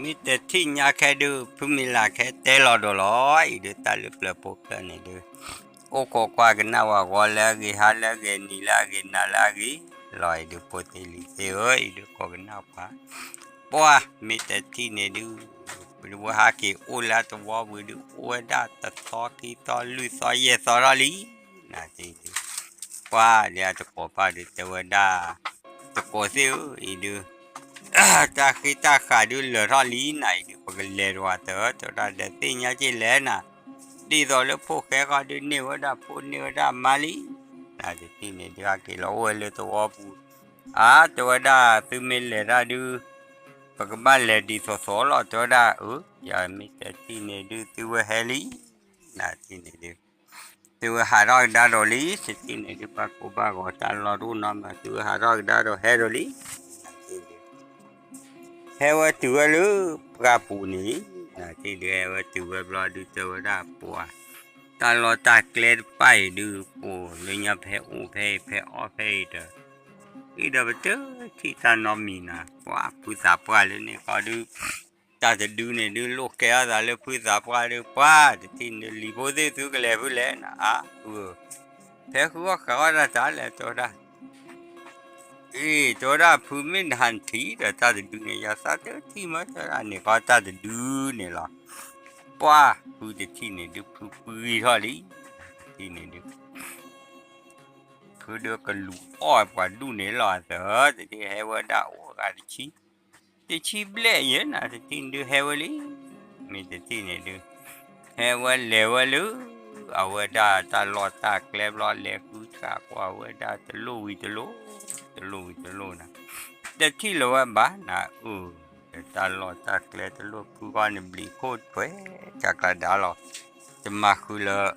မ့ၢ်တထံၣ်ညါခဲဒုး ဖုမ့ၢ်လၢ်ခဲတဲလီၤဒိၣ်လီၤ အံၤဒုးတၢ်လၢပျၢၤဖိဖျၢၣ်န့ၣ်ဒုး အိၣ်ခိးကွၢ်ကနၣ်ဝဲဂီၤလၢအဂ့ၤ ဟါလၢအဂ့ၤ နံၤလၢအဂ့ၤ နၤလၢအဂ့ၤ လီၤအံၤဒုး ဖိသ့ၣ်လံၤသ့ၣ်ဧၢ အံၤဒုးကိးကနၣ်ပှၤ ပှၢ် မ့ၢ်တထံၣ်န့ၣ်ဒုး ပဝဲဟးက့ၤအိၣ်လၢတဝီပူၤဒုး အိၣ်ဝဲဒၣ်တသီခံသီလွံၢ်သီယဲၢ်သီထီၣ်လံ နၤသ့ၣ်ဒုး ပှၢ်လၢအတကိးပၢ်ဒုးတဲဝဲဒၣ် တကိးသ့ၣ်ဧၢ အံၤဒုး တၢ်ဃ့တၢ်ဃးဒုးလၢာ်ထီၣ်လံ နၤအံၤဒုး ပကလဲၤတဝီတၢ် တဲဝဲဒၣ်ဒီးသ့ၣ်ညါက့လဲၣ်နၤ ဒ်သိးလၢဖိၣ်ဃဲဃီဒုးန့ၢ်ဝဲဒၣ်ဖိန့ၢ်ဝဲဒၣ်မါလံ နၤတထံၣ်န့ၣ်ဒုးဟးက့ၤလီၤအိၣ်ဝဲလၢတဝီပူၤ အါ တဲဝဲဒၣ်သုမ့ၢ်လဲၤတၢ်ဒုး ပကဘၣ်လဲၤဒ်သိးသိးလီၤ တဲဝဲဒၣ် အၢ ယမ့ၢ်တထံၣ်န့ၣ်ဒုး သုဝဲဟဲလံ နၤတထံၣ်န့ၣ်ဒုး သုဝဲဟးထီၣ်ကဒါဒီးလံ တထံၣ်န့ၣ်ဒုး ဘၣ်ကိၢ်ဘၣ်ဂီၤတၢ်လီၢ်တအိၣ်နီတမံၤ သုဝဲဟးထီၣ်ကဒါဒီးဟဲဒီးလံ ဟဲဝဲတုၤဝဲလၢပှၢ်ပူၤန့ၣ် နၤတထံၣ်ဒုး ဟဲဝဲတုၤဝဲဘျီဒုးတဲဝဲဒၣ်ပှၤ တၢ်လီၢ်တၢ်ကျဲတဖၣ်အံၤဒုး ပှၤလၢညါဖဲအိၣ်ဖဲအံၤ ဖဲအီၣ်ဖဲအံၤဒီး အံၤဒီးပတထံၣ်တၢ်နီတမံၤနၤ ပှၤဖုသးပှၢ်လၢန့ၣ်ဃီဒုး တၢ်တဒုန့ၣ်ဒုး လိၣ်ကဲထီၣ်သးလၢဖုသးပှၢ်ဒုး ပှၤတထံၣ်န့ၣ် လံၤဖိသ့ၣ်သုကလဲၤဖဲလဲၣ်နၤ အါ ဖုဧၢ ဖဲဃုအီၣ်ဃးအီၣ်တၢ်တၢ်လဲၣ် တဲဝဲဒၣ် အ့ တဲဝဲဒၣ်ဖုမ့ၢ်နဟးနထံၣ်ဒီးတၢ်တဒုန့ၣ် ယသးတထံၣ်မး တဲဝဲဒၣ်န့ၣ်ဃီတၢ်တဒုန့ၣ်လီၤ ပှၢ်ဖုတထံၣ်န့ၣ်ဒုး ဖုပှံၤထီၣ်လံ တထံၣ်န့ၣ်ဒုး ဖုဒုးကလူၤအီၣ်ပှၤဒူၣ်န့ၣ်လီၤသၢ တထံၣ်ဟဲဝဲဒၣ်အိၣ်ဂၤတဆံ တဆံဘျဲၣ်ယဲၢ်နၤ တထံၣ်ဒုးဟဲဝဲလံ မ့ၢ်တထံၣ်န့ၣ်ဒုး ဟဲဝဲလဲၤဝဲလၢ အဝဲဒၣ်တၢ်လီၢ်တၢ်ကျဲဘျီ လဲၤဃုဆးကွၢ်ဝဲဒၣ်တလိၣ်ဝံၤတလိၣ် တလိၣ်ဝံၤတလိၣ်နၤ တထံၣ်လၢၤဝဲဘၣ်နၤ အၢ တၢ်လီၢ်တၢ်ကျဲတလိၣ်ဖုဃီန့ၣ် ဘျံးခိၣ်ထွဲ ဆးကျးဒါလီၤ တမၤဃုာ်လၢ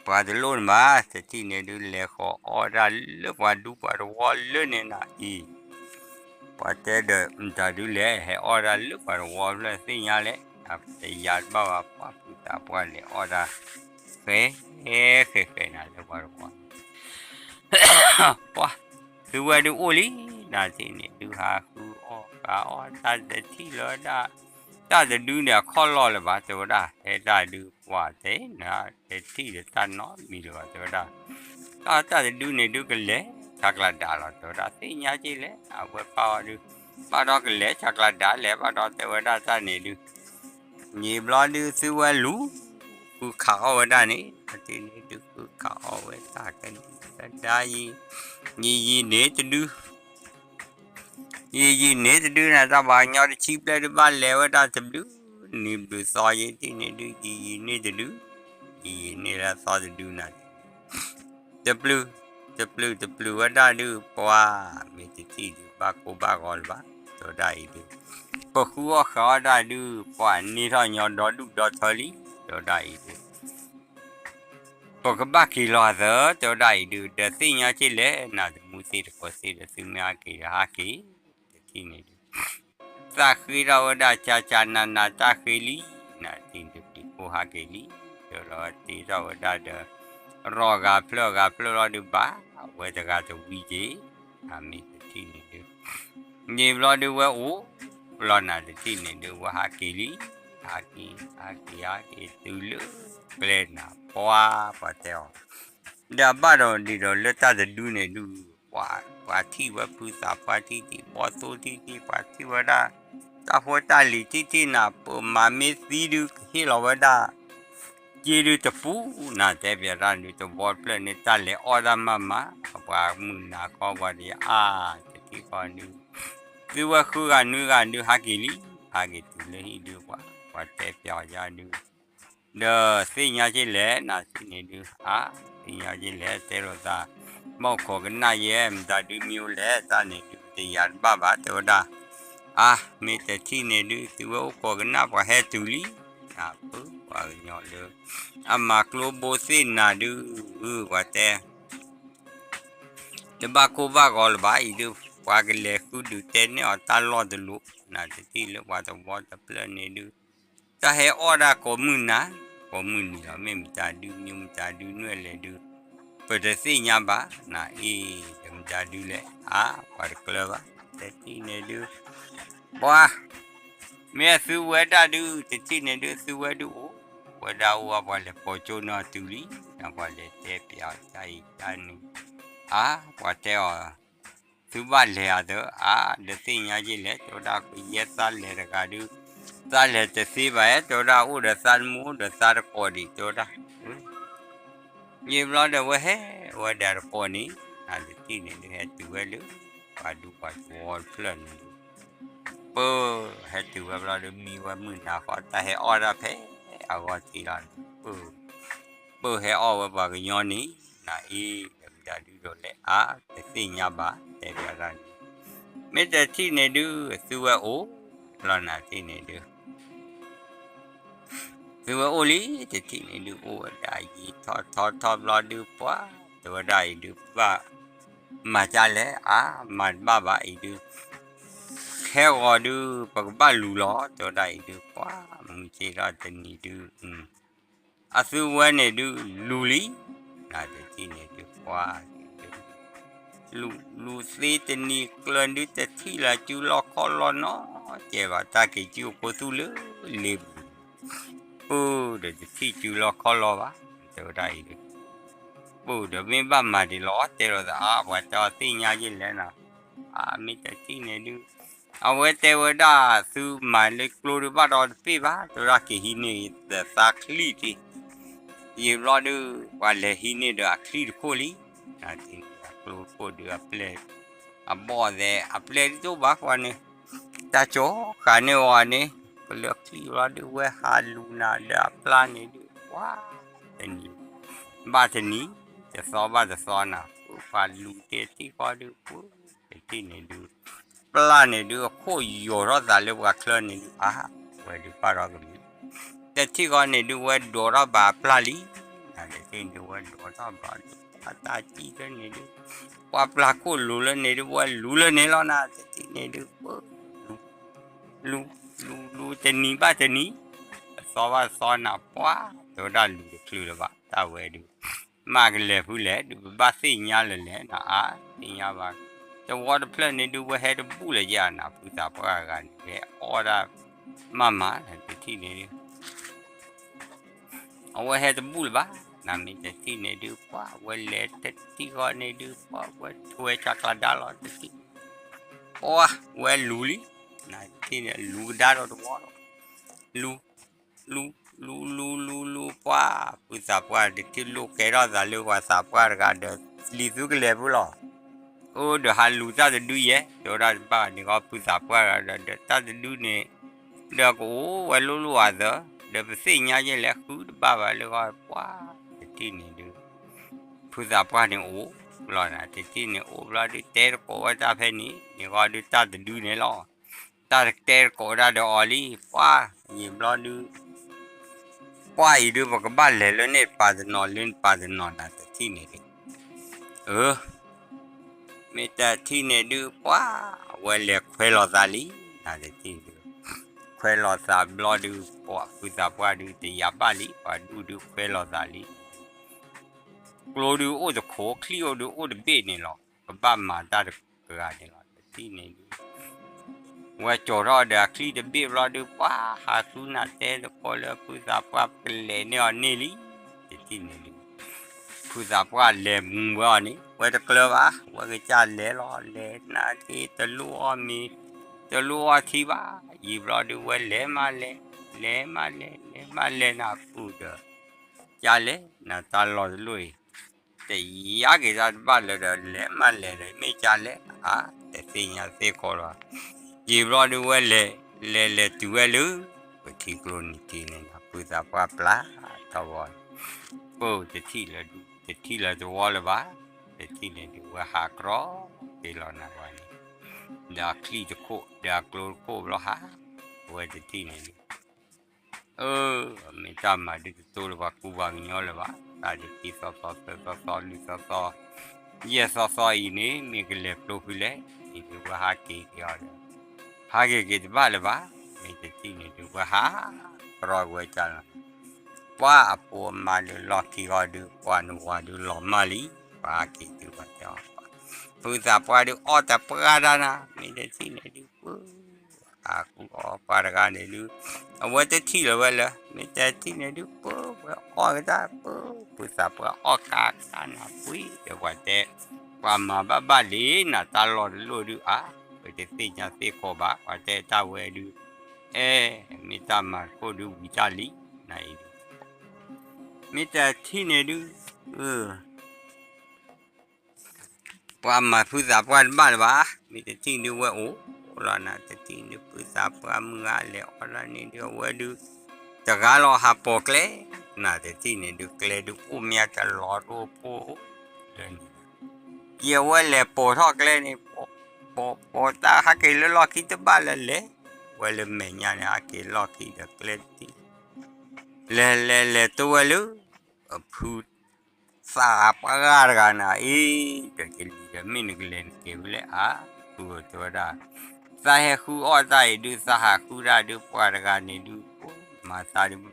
ပှၤတလိၣ်န့ၣ်ဘၣ် တထံၣ်န့ၣ်ဒုး လဲၤဃီၤအီၣ်တၢ်လၢပှၤဒူပှၤတဝီလၢန့ၣ်နၤအံၤ ပှၤတဲဒီးမတၤဒုးလဲၣ် ဟဲအီၣ်တၢ်လၢပှၤတဝီဖျၢၣ်သ့ၣ်ညါလဲၣ် တယၤတဘၣ်ဘၣ် ပှၤဖုသးပှၢ်လဲၤအီၣ်တၢ် ဃဲ ဃဲဃဲနၤလၢပှၤတဝီ ပှၤ သုဝဲဒုးအိၣ်လံ နၤတထံၣ်န့ၣ်ဒုး ဟးဃုအီၣ်ဃးအီၣ်တၢ်တထံၣ်လၢဒၣ် တၢ်တဒုန့ၣ်အခီၣ်လီၢ်လၢၤဘၣ် တဲဝဲဒၣ် ဟဲတၢ်ဒုးပှၤတဲနၤ တထံၣ်ဒီးတၢ်နီတမံၤလၢၤဘၣ် တဲဝဲဒၣ် တၢ်တဒုန့ၣ်ဒုးကလဲၤ ဆးကျးဒါလီၤ တဲဝဲဒၣ် သ့ၣ်ညါက့လဲၣ် အဝဲပၢ်အီၤဒုး ဘၣ်ဒီးကလဲၤဆးကျးဒါလဲၣ် ဘၣ်ဒီးတဲဝဲဒၣ်တၢ်န့ၣ်ဒုး န့ၣ်ဘျီဒုးသုဝဲလူၤ ဃုခးအီၣ်ဝဲဒၣ်န့ၣ် တထံၣ်န့ၣ်ဒုးဃုခးအီၣ်ဝဲတၢ်ကဒံကဒါ ယံာ်ယံာ်န့ၣ်တဒု ယံာ်ယံာ်န့ၣ်တဒုန့ၣ် တၢ်ပှၤကညီတဆံဘျဲၣ်ဒုးဘၣ်လဲၤဝဲဒၣ်တဘျုး နံၤဘျုးသီယံာ်တထံၣ်န့ၣ်ဒုး ယံာ်ယံာ်န့ၣ်တဒု ယံာ်ယံာ်န့ၣ်လၢသီတဒုနၤ တပျုၤ တပျုၤတပျုၤဝဲဒၣ်ဒုး ပှၤ မ့ၢ်တထံၣ်ဒုး ဘၣ်ကိၢ်ဘၣ်ဂီၤလၢၤဘၣ် တဲဝဲဒၣ်အံၤဒုး ပဃုအီၣ်ဃးအီၣ်တၢ်ဒုး ပှၤန့ၢ်ထီၣ်ညီဒီဒူၣ်ဒီထၢလံ တဲဝဲဒၣ်အံၤဒုး ပကဘၣ်က့ၤလီၤသၢ တဲဝဲဒၣ်အံၤဒုး ဒီးသ့ၣ်ညါက့လဲၣ် နၤတမူသ့ၣ်တကိးသ့ၣ်ဒီး သုမ့ၢ်ဟးက့ၤဒီးဟးက့ၤ တထံၣ်န့ၣ်ဒုး သးဃ့ထီၣ်ဝဲဒၣ်ကၢ်ကၢ်နးနးတၢ်ဃ့လံ နၤတထံၣ်န့ၣ်ဒုး ပျံၤခိၣ်ဟးက့ၤလံ ဒီးလီၤတ့ထီၣ်ဝဲဒၣ်ဒီး ရီၢ်ဂၤဖျၢၣ်ဂၤဖျၢၣ်လီၤဒုးဘၣ် အဝဲတဂၤတဝံၤက့ၤ အမ့ၢ်တထံၣ်န့ၣ်ဒုး န့ၣ်ဘျီဒုးဝဲအိၣ် လီၤနၤတထံၣ်န့ၣ်ဒုး ဝဲဟးက့ၤလံ ဟးက့ၤ ဟးက့ၤ ဟးက့ၤတုၤလၢကျဲနၤ ပှၤ ပှၤတဲအီၤ ဒီးအဘၣ်ဒီးဒ်သိးလၢတၢ်တဒုန့ၣ်ဒုး ပှၤ ပှၤထံၣ်ဝဲဖုသးပှၢ်ထံၣ်ထံၣ် ဘီသိထံၣ်ထံၣ် ပှၤထံၣ်ဝဲဒၣ် တၢ်ဖိတၢ်လံၤထံၣ်ထံၣ်နၤ ပမၤမ့ၢ်သံဒုးကဟ့ၣ်လီၤဝဲဒၣ် စ့ဒုးတပူၤ နၤတဲပျးတၢ်ဒုး တဝီဖျၢၣ်န့ၣ် တၢ်လဲၤအီၣ်တၢ်မးမး ပှၤမုၢ်နၤခီပှၤတယါအါ တထံၣ်ဃီဒုး သုဝဲဃုဂၤနွံဂၤဒုးဟးက့ၤလံ ဟးက့ၤတုၤလၢဟံၣ်ဒုးပှၤ ပှၤတဲပျးယၤဒုး ဒီးသ့ၣ်ညါက့လဲၣ် နၤတထံၣ်န့ၣ်ဒုး အါ သ့ၣ်ညါက့လဲၣ် တဲလိာ်သး ဘၣ်အိၣ်ခိးကနၣ်ယဲ မတၤဒုးမ့ၢ်အိၣ်လဲၣ် တၢ်န့ၣ်ဒုး တယၤတဘၣ်ဘၣ် တဲဝဲဒၣ် အါ မ့ၢ်တထံၣ်န့ၣ်ဒုး သုဝဲအိၣ်ခိးကနၣ်ပှၤဟဲတုၤလံ နၤပၢပှၤကညီလၢ အမၤကျိဘိသ့ၣ်နၤဒုး ပှၤတဲ တဘၣ်ကိၢ်ဘၣ်ဂီၤလၢၤဘၣ်အံၤဒုး ပှၤကလဲၤဃုဒုးတဲန့ၢ်အီၤတၢ်လီၢ်တလိၤ နၤတထံၣ်လၢပှၤတဝီတဖျၢၣ်န့ၣ်ဒုး တၢ်ဟဲအီၣ်ဒၣ်ကိးမုၢ်နၤ ကိးမုၢ်နံၤလီၤ မ့ၢ်မတၤဒုးမံမတၤဒုးနွဲၣ်လဲၣ်ဒုး ပတသ့ၣ်ညါဘၣ် နၤအ့ၣ် တမတၤဒုးလဲၣ် အါ ပှၤတကျၢၤဘၣ် တထံၣ်န့ၣ်ဒုး ပှၤ မ့ၢ်အသုဝဲဒၣ်ဒုး တထံၣ်န့ၣ်ဒုး သုဝဲဒုးအိၣ်ဝဲဒၣ်အိၣ်အပှၤလဲၤပိာ်ကၠိန့ၢ်အီၤတုၤလံ, ပှၤလဲၤတဲပျးအီၤတၢ်အံၤတၢ်နုၤ, အါ, ပှၤတဲအီၤ, သုဘၣ်လဲၤအသး အါ, ဒီးသ့ၣ်ညါယ့ၢ်လဲၣ် တဲဝဲဒၣ် ကယဲၢ်သးလဲၤတဂၤဒုး, သးလဲၤတသ့ဘၣ်ဧါ တဲဝဲဒၣ် အိၣ်ဒီးသးတမူ အိၣ်ဒီးသးတကိးဒံး တဲဝဲဒၣ် ယံာ်ဘျီဒီးဝဲဟဲဝဲဒၣ်တကိးန့ၣ်, နတထံၣ်န့ၣ်ဒုး ဟဲတုၤဝဲလၢ ပှၤဒူပှၤသဝီတဖျၢၣ်န့ၣ်ဒုး, ပၢ်, ဟဲတုၤဝဲဘျီဒီး မံဝဲမုၢ်နၤဃီ တၢ်ဟဲအီၣ်တၢ်ဖဲအဂီၢ်ထံးလီၤန့ၣ်, ပၢ်ဟဲအီၣ်ဝဲပှၤကညီန့ၣ်, နအ့ၣ် ဒီးမတၤဒုးဒီးလဲၣ် အါ, တသ့ၣ်ညါဘၣ် တဲဘၣ်ဒၣ်န့ၣ်, မ့ၢ်တထံၣ်န့ၣ်ဒုး သုဝဲအိၣ်လီၤ နတထံၣ်န့ၣ်ဒုး သုဝဲအိၣ်လံ တထံၣ်န့ၣ်ဒုး အိၣ်ဝဲဒၣ်ယံာ်ထီၣ်ထီၣ်ထီၣ်ဘျီဒုး ပှၤ, တဲဝဲဒၣ်အံၤဒုး ဘၣ်မၤဒ်လဲၣ် အါ, မၤတဘၣ်ဘၣ်အံၤဒုး, ခဲဂီၤဒုး ပကဘၣ်လူၤလီၤ တဲဝဲဒၣ်အံၤဒုး ပှၤ, မုၢ်ဆ့ၣ်ထီၣ်တနံၤဒုး အသုဝဲန့ၣ်ဒုး လူၤလံ, နတထံၣ်န့ၣ်ဒုး ပှၤ လူၤသ့တနံၤကျၢၤဒုး တထံၣ်လၢစုလီၢ်ခီၣ်လီၢ်နီတစဲးဘၣ် တၢ်က့ၤစုအဖိသူၣ်လၢလ့ပူၤ, ပၢ်ဒီးတထံၣ်စုလီၢ်ခီၣ်လီၢ်ဘၣ်, တဲဝဲဒၣ်အံၤဒုး, ပၢ်ဒီးမ့ၢ်ဘၣ်မၤဒ်လဲၣ် တဲလိာ်သး အါ, ပှၤတဲအီၤသ့ၣ်ညါယ့ၢ်လဲၣ်နီၤ, အါ, မ့ၢ်တထံၣ်န့ၣ်ဒုး အဝဲတဲဝဲဒၣ်သုမၤလၢကျိဒုးဘၣ်ဒီးတပ့ၢ်ဘၣ် တဲဝဲဒၣ်က့ၤဟံးန့ၢ်ဒီးသးချံၣ်တ့ၢ်, ယံာ်ဘျီဒုး ပှၤလဲၤဟံးန့ၢ်ဒီးအချံၣ်တခိၣ်လံ, နတထံၣ်န့ၣ်အကျိတခိၣ်ဒုးအပျဲၢ်, အဘီၣ်သဲး အပျဲၢ်တဒိၣ်ဘၣ်ဃီန့ၣ်, တၢ်ကၠီဃာ်န့ၢ်ဝဲန့ၣ်, ပလၢချံၣ်ဘျီဒုး ဝဲဟးလူၤနၤဒီးအပျၢ်န့ၣ်ဒုး ပှၤ, တနံၤဘၣ်တနံၤ, တသီဘၣ်တသီနၤ, ပှၤလူၤတ့ၢ်ထံၣ်ဃီဒုး ပှၤ, တထံၣ်န့ၣ်ဒုး ပျၢ်န့ၣ်ဒုး အခိၣ်ယိာ်ထီၣ်သးလၢပှၤချၢန့ၣ်ဒုး အါ, ဝဲဒုးပာ်ထီၣ်ကမံၤ, တထံၣ်ဃီန့ၣ်ဒုး ဝဲဒိးထီၣ်ဘၣ်အပျၢ်လံ, နတထံၣ်န့ၣ်ဒုး ဝဲဒိးထီၣ်ဘၣ်ဒုး ပှၤတၢ်စံၣ်ဖဲန့ၣ်ဒုး, ပှၤပျၢ်ခိၣ်လူၤလၢန့ၣ်ဒုး ဝဲလူၤလၢန့ၣ်လီၤနၤ, တထံၣ်န့ၣ်ဒုး ပှၤ, လူၤ, လူၤ, လူၤ, လူၤတနံၤဘၣ်တနံၤ, တသီဘၣ်တသီနၤ ပှၤ, တဲဝဲဒၣ်လူၤတချုးလၢၤဘၣ် တၢ်ဝဲဒုး မ့ၢ်ကလဲၤဖုလဲၣ်ဒုး ပဘၣ်သ့ၣ်ညါလၢၤလဲၣ်နၤ အါ, သ့ၣ်ညါဘၣ်, သဝီတဖျၢၣ်န့ၣ်ဒုး ဝဲဟဲတဘူၣ်လၢၤယါနၤ ဖုသးပှၢ်တဂၤန့ၣ် ဟဲအီၣ်ဒၣ်မးမး တထံၣ်န့ၣ်ဒုး အဝဲဟဲတဘူၣ်လၢၤဘၣ်, နမ့ၢ်တထံၣ်န့ၣ်ဒုး ပှၤဝဲလဲၤတထံၣ်ဃီန့ၣ်ဒုး ပှၤဝဲထွဲဆါကျါဒါလီၤတထံၣ်, ပှၤဝဲလူၤလံ, နတထံၣ်န့ၣ်လူၤကဒါဒီးတဝီလီၤ, လူၤ, လူၤ, လူၤ, လူၤ, လူၤ, လူၤ, ပှၤ, ဖုသးပှၢ်တထံၣ်လိာ်ကဲထီၣ်သးလၢပှၤသးပှၢ်တဂၤဒီး လံၤသုကလဲၤဖုလီၤ အိၣ်ဒီးဟးလူၤတၢ်တဒုယဲၢ် တဲဝဲဒၣ်တဘၣ်န့ၣ်ဃီ ဖုသးပှၢ်တဂၤဒီး ဒီးတၢ်တဒုန့ၣ် ဒီးကအိၣ်ဝဲလိၣ်လိၣ်အသး ဒီးပသ့ၣ်ညါယဲၢ်လဲၣ်ဃုတဘၣ်ဘၣ်လၢဃီ ပှၤတထံၣ်န့ၣ်ဒုး ဖုသးပှၢ်န့ၣ်အိၣ်လီၤနၤ တထံၣ်န့ၣ်အိၣ်ဘျီဒုး တဲတကိးဝဲတၢ်ဖဲန့ၣ် န့ၣ်ဃီဒုးတၢ်တဒုန့ၣ်လီၤ တၢ်တဲတကိးဝဲဒၣ်ဒီးအီၤလံ ပှၤ ယံာ်ဘျီဒုး ပှၤအံၤဒုး ပကဘၣ်လဲၤလၢန့ၣ်ပာ်တနီၤလၢပာ်တနီၤနၤတထံၣ်န့ၣ်ဒုး အၢ မ့ၢ်တထံၣ်န့ၣ်ဒုး ပှၤ အဝဲလဲၤခွဲးလီၤသးလံ နတထံၣ်ဒုး ခွဲးလီၤသးဘျီဒုး ပှၤဖုသးပှၢ်ဒုး တယာ်ဘၣ်လံ ပှၤဒူၣ်ဒုးခွဲးလီၤသးလံ ကျိဒုးအိၣ်တခိး ချံၣ်အိၣ်ဒုးအိၣ်တဘ့ၣ်န့ၣ်လီၤ ကဘၣ်မၤတၢ်တဂၤန့ၣ်လီၤ တထံၣ်န့ၣ်ဒုး ဝဲကၠီၤထီၣ်ဒီးအချံၣ်တဘ့ၣ်ဘျီဒုး ပှၤဟးဃုနၤတဲသကိးလၢဖုသးပှၢ် ပကလဲၤန့ၢ်အီၤန့ၢ်လံ တထံၣ်န့ၣ်ဒုး ဖုသးပှၢ်လဲၤမူဝဲအီၤန့ၣ် ဝဲတကျၢၤဘၣ် ဝဲကစၢ်လဲၤလီၤ လဲၤနၤက့ၤ တလိၣ်အီၣ်မ့ၤ တလိၣ်အီၣ်ထံဘၣ် ယံာ်ဘျီဒုး ဝဲလဲၤမးလဲၤ လဲၤမးလဲၤ လဲၤမးလဲၤနၤပူၤဒီး ကလဲၤ နတၢ်လီၢ်တလိၣ်အံၤ တယါက့ၤတၢ်တဘၣ်လၢၤဒီး လဲၤမးလဲၤဒီး မ့ၢ်ကလဲၤ အါ တသ့ၣ်ညါသ့ၣ်ခီလီၤ ယံာ်ဘျီဒုးဝဲလဲၤ လဲၤလဲၤတုၤဝဲလၢ ပထံကျိနံၤထံန့ၣ် ဖုသးပှၢ်ပျၢ်ထီၣ်ဝဲ ပၢ်တထံၣ်လၢၤဒုး တထံၣ်လၢၤတဝီလၢၤဘၣ် တထံၣ်န့ၣ်ဒုး ဝဲဟးကြီက့ၤလီၤနၤဝဲန့ၣ် ဒီးအချံၣ်တခိၣ် ဒီးအကျိတခိၣ်ဘျီဟး အဝဲတထံၣ်န့ၣ်ဒုး အၢ မ့ၢ်တၢ်မၤဒုးတတိလၢပှၤကူပှၤကညီလၢၤဘၣ်, တၢ်ဒုးခံသီသီသၢသီသီလွံၢ်သီသီ ယဲၢ်သီသီအံၤန့ၣ် မ့ၢ်ကလဲၤကျိဖုလဲၣ်, အံၤဒုးဝဲဟးက့ၤက့ၤအီၤဒီး ဟးက့ၤက့ၤတဘၣ်လၢၤဘၣ်, မ့ၢ်တထံၣ်န့ၣ်ဒုးဝဲဟးကြီဝဲကၢ်လီၤ, ပှၤအဖိအမါဒုးလီၢ်ခံဂီၤဒုး ပှၤနဝၤဒုးလီၤမၢ်လံ, ပှၤဟးက့ၤဒုးပှၤတဲအီၤ, ဖုသးပှၢ်ဒုးအီၣ်တပှၢ်တၢ်နၤ, မ့ၢ်တထံၣ်န့ၣ်ဒုး ပှၤ ဟးဃုအီၣ်ပှၤတဂၤန့ၣ်ဒုး, အဝဲတထံၣ်လၢၤဝဲလၢ မ့ၢ်တထံၣ်န့ၣ်ဒုး ပၢဝဲအီၣ်ကတၢၢ် ပၢ ဖုသးပှၢ်အီၣ်ကးကးနၤပှ့ၤဒီးပှၤတဲ, ပှၤမၤဘၣ်ဘၣ်လံနၤ တၢ်လီၢ်တလီၢ်ဒုးအါ, ပတသ့ၣ်ညါသ့ၣ်ခိးဘၣ် ပှၤတဲတၢ်ဝဲဒုး, အဲ မ့ၢ်တၢ်မၤတခိၣ်ဒုးဝံၤတၢ်လံ, နအံၤဒုး မ့ၢ်တထံၣ်န့ၣ်ဒုး ပှၤမၤဖုသးပှၢ်တဘၣ်လၢၤဘၣ်, မ့ၢ်တထံၣ်ဒုးဝဲအိၣ်လီၤနၤ တထံၣ်ဒုးဖုသးပှၢ်မုၢ်ဂၤလဲၤအီၣ်လၢန့ၣ်ဒုးအဝဲဒုး, တဂၤလီၤဟးပိာ်ကျဲ, နၤတထံၣ်န့ၣ်ဒုးကျဲဒုးအိၣ်မ့ၢ်တလီၤတအိၣ်ဖိ, လၢန့ၣ် ယဝဲလဲၤပိာ်ထီၣ်ကျဲန့ၣ်, ပိာ်ပိာ်တၢ်ဟးက့ၤလၢလီၢ်ခံတဘၣ်လၢလဲၤ, ဝဲလၢမဲာ်ညါန့ၣ် ဟးက့ၤလီၢ်ခံဒီးကျဲတထံၣ်, လဲၤလဲၤလဲၤတိဝဲလၢ အဖု သးပှၢ်တဂၤနၤအံၤ, ဒီးယလံၤဒီးမ့ၢ်နကလဲၤနက့ၤဝဲလဲၣ်အါ, ဖုတဲဝဲဒၣ်, သးဟဲဃုအီၣ်တၢ်အံၤဒုး သးဟးဃုတၢ်ဒုး ပှၤတဂၤန့ၣ်ဒုး မၤသးဒုး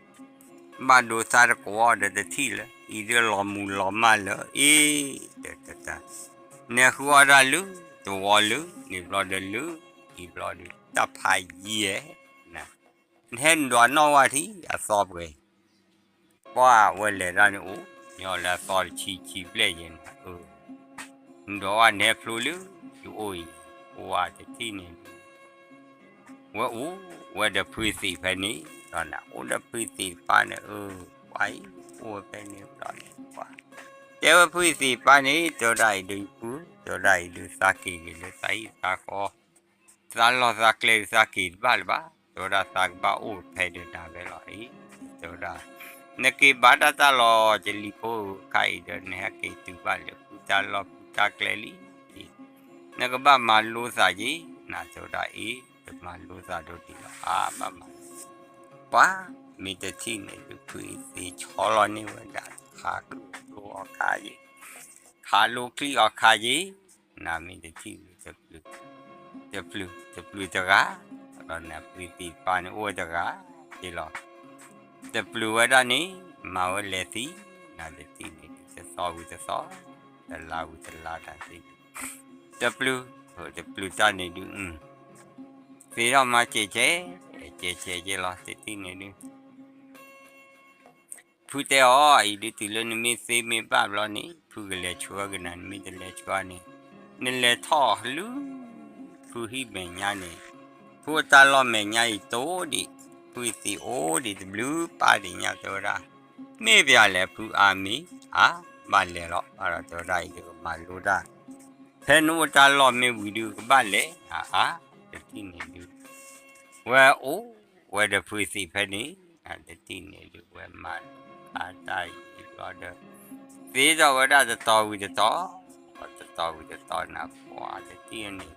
ဘၣ်ဒိသးတကိးဒီးတထံၣ်လၢ အံၤဒုးလီၤမူၤလီၤမၢ်လၢ အ့ တတ နဟဲဃုအီၣ်တၢ်လၢ တဝီလၢ န့ၣ်ဘျီဒီးလၢ အံၤဘျီဒီး တၢ်ဖးယံၤဧါ, နဟဲနဒွးနီၣ်ဝဲထံ အသီပှဲၤ ပှၢ်ဝဲလဲၤတၢ်န့ၣ်အိၣ် ညီလၢအသီတဆံဆံဘျဲၣ်ယဲၢ်န့ၣ်, နဒွးဝဲနဟဲဖျိလၢ ယအိၣ်အံၤ အိၣ်ဝဲတထံၣ်န့ၣ်ဒုး ဝဲအိၣ်ဝဲဒီးဖုသံးဖဲန့ၣ်, ဒီးနအိၣ်ဒီးဖုသံးတဖၣ်န့ၣ် အၢ ပှၤအံၤ အိၣ်ဝဲဖဲန့ၣ်ဘျီန့ၣ် ပှၤ တဲဝဲဖုသံးတဖၣ်န့ၣ် တဲဝဲဒၣ်အံၤဒုးဖု တဲဝဲဒၣ်အံၤဒုးသးက့ၤက့ၤလၢသးဟံၣ်သးဃီ သးလီၢ်သးကျဲဒုးသးက့ၤတဘၣ်လၢၤဘၣ်, တဲဝဲဒၣ်သးကဘၣ်အိၣ်ဖဲဒၣ်နၤဝဲလီၤအံၤ, တဲဝဲဒၣ် နက့ၤဘၣ်တၢ်တၢ်လီၤကလံၤဖိခါအံၤဒီး နဟဲက့ၤတုၤဘၣ်လၢဖုတၢ်လီၢ်ဖုတၢ်ကျဲလံ နကဘၣ်မၤလိသးက့ၤ, နတဲဝဲဒၣ်အံၤ တမၤလိသးဒိၣ်ဒံးလီၤ အါဘၣ်မၤလိ, ပှၤ မ့ၢ်တထံၣ်န့ၣ်ဒုး ဖုအံၤသ့ဆီလီၤန့ၢ်ဝဲဒၣ် ခးကျိၣ်ကျိအီၤခါယ့ၣ်, ခးလိချံအီၤခါယ့ၣ်, နမ့ၢ်တထံၣ်န့ၣ် တပျုၤ တပျုၤတဂၤ, ဒီးနဖုသံးတဖၣ်န့ၣ်အိၣ်ဝဲတဂၤယ့ၣ်လီၤ တပျုၤဝဲဒၣ်န့ၣ် မၤဝဲလဲၤသံ, နတထံၣ်န့ၣ်ဒုး တသီဝံၤတသီ, တလါဝံၤတလါတၢ်သ့ၣ်, တပျုၤ, တပျုၤတၢ်န့ၣ်ဒုး, သ့ထီၣ်မၤစဲးဆဲး, စဲးဆဲးက့ၤလီၤ တထံၣ်န့ၣ်ဒုး ဖုတဲအီၤ အံၤဒုးတုၤလၢနမ့ၢ်သ့မ့ၢ်ဘၣ်ဘျီန့ၣ် ဖုကလဲၤဆှၢက့ၤနၤ နမ့ၢ်တလဲၤဆှၢန့ၣ်, နလဲၤထီၣ်လၢ ဖုဟံၣ်မဲာ်ညါန့ၣ်, ဖုအတၢ်လီၢ်မဲာ်ညါအံၤတိၢ်ဒံး, ဖုသံးအိၣ်ဒံးတဘျုးပၢ်ဒံးညါ တဲဝဲဒၣ်, မ့ၢ်ပယၤလဲၣ်ဖုအါမ့ၢ်အါ, ဘၣ်လဲၤလီၤ ဘၣ်ဒီးတဲဝဲဒၣ်အံၤဒုးကမၤလိတၢ်, ဖဲနအိၣ်တၢ်လီၢ်မ့ၢ်ဝံၤဒုးကဘၣ်လဲၤ, အါအါ, တထံၣ်န့ၣ်ဒုး ဝဲအိၣ်ဝဲဒီးဖုသံးဖဲန့ၣ်, တထံၣ်န့ၣ်ဒုးဝဲမၤလိခါတၢ်ယံၤဘျီဒီး, သ့ထီၣ်ဝဲဒၣ်တတီၤဝံၤတတီၤ, တတီၤဝံၤတတီၤနၤပှၤတထံၣ်န့ၣ်,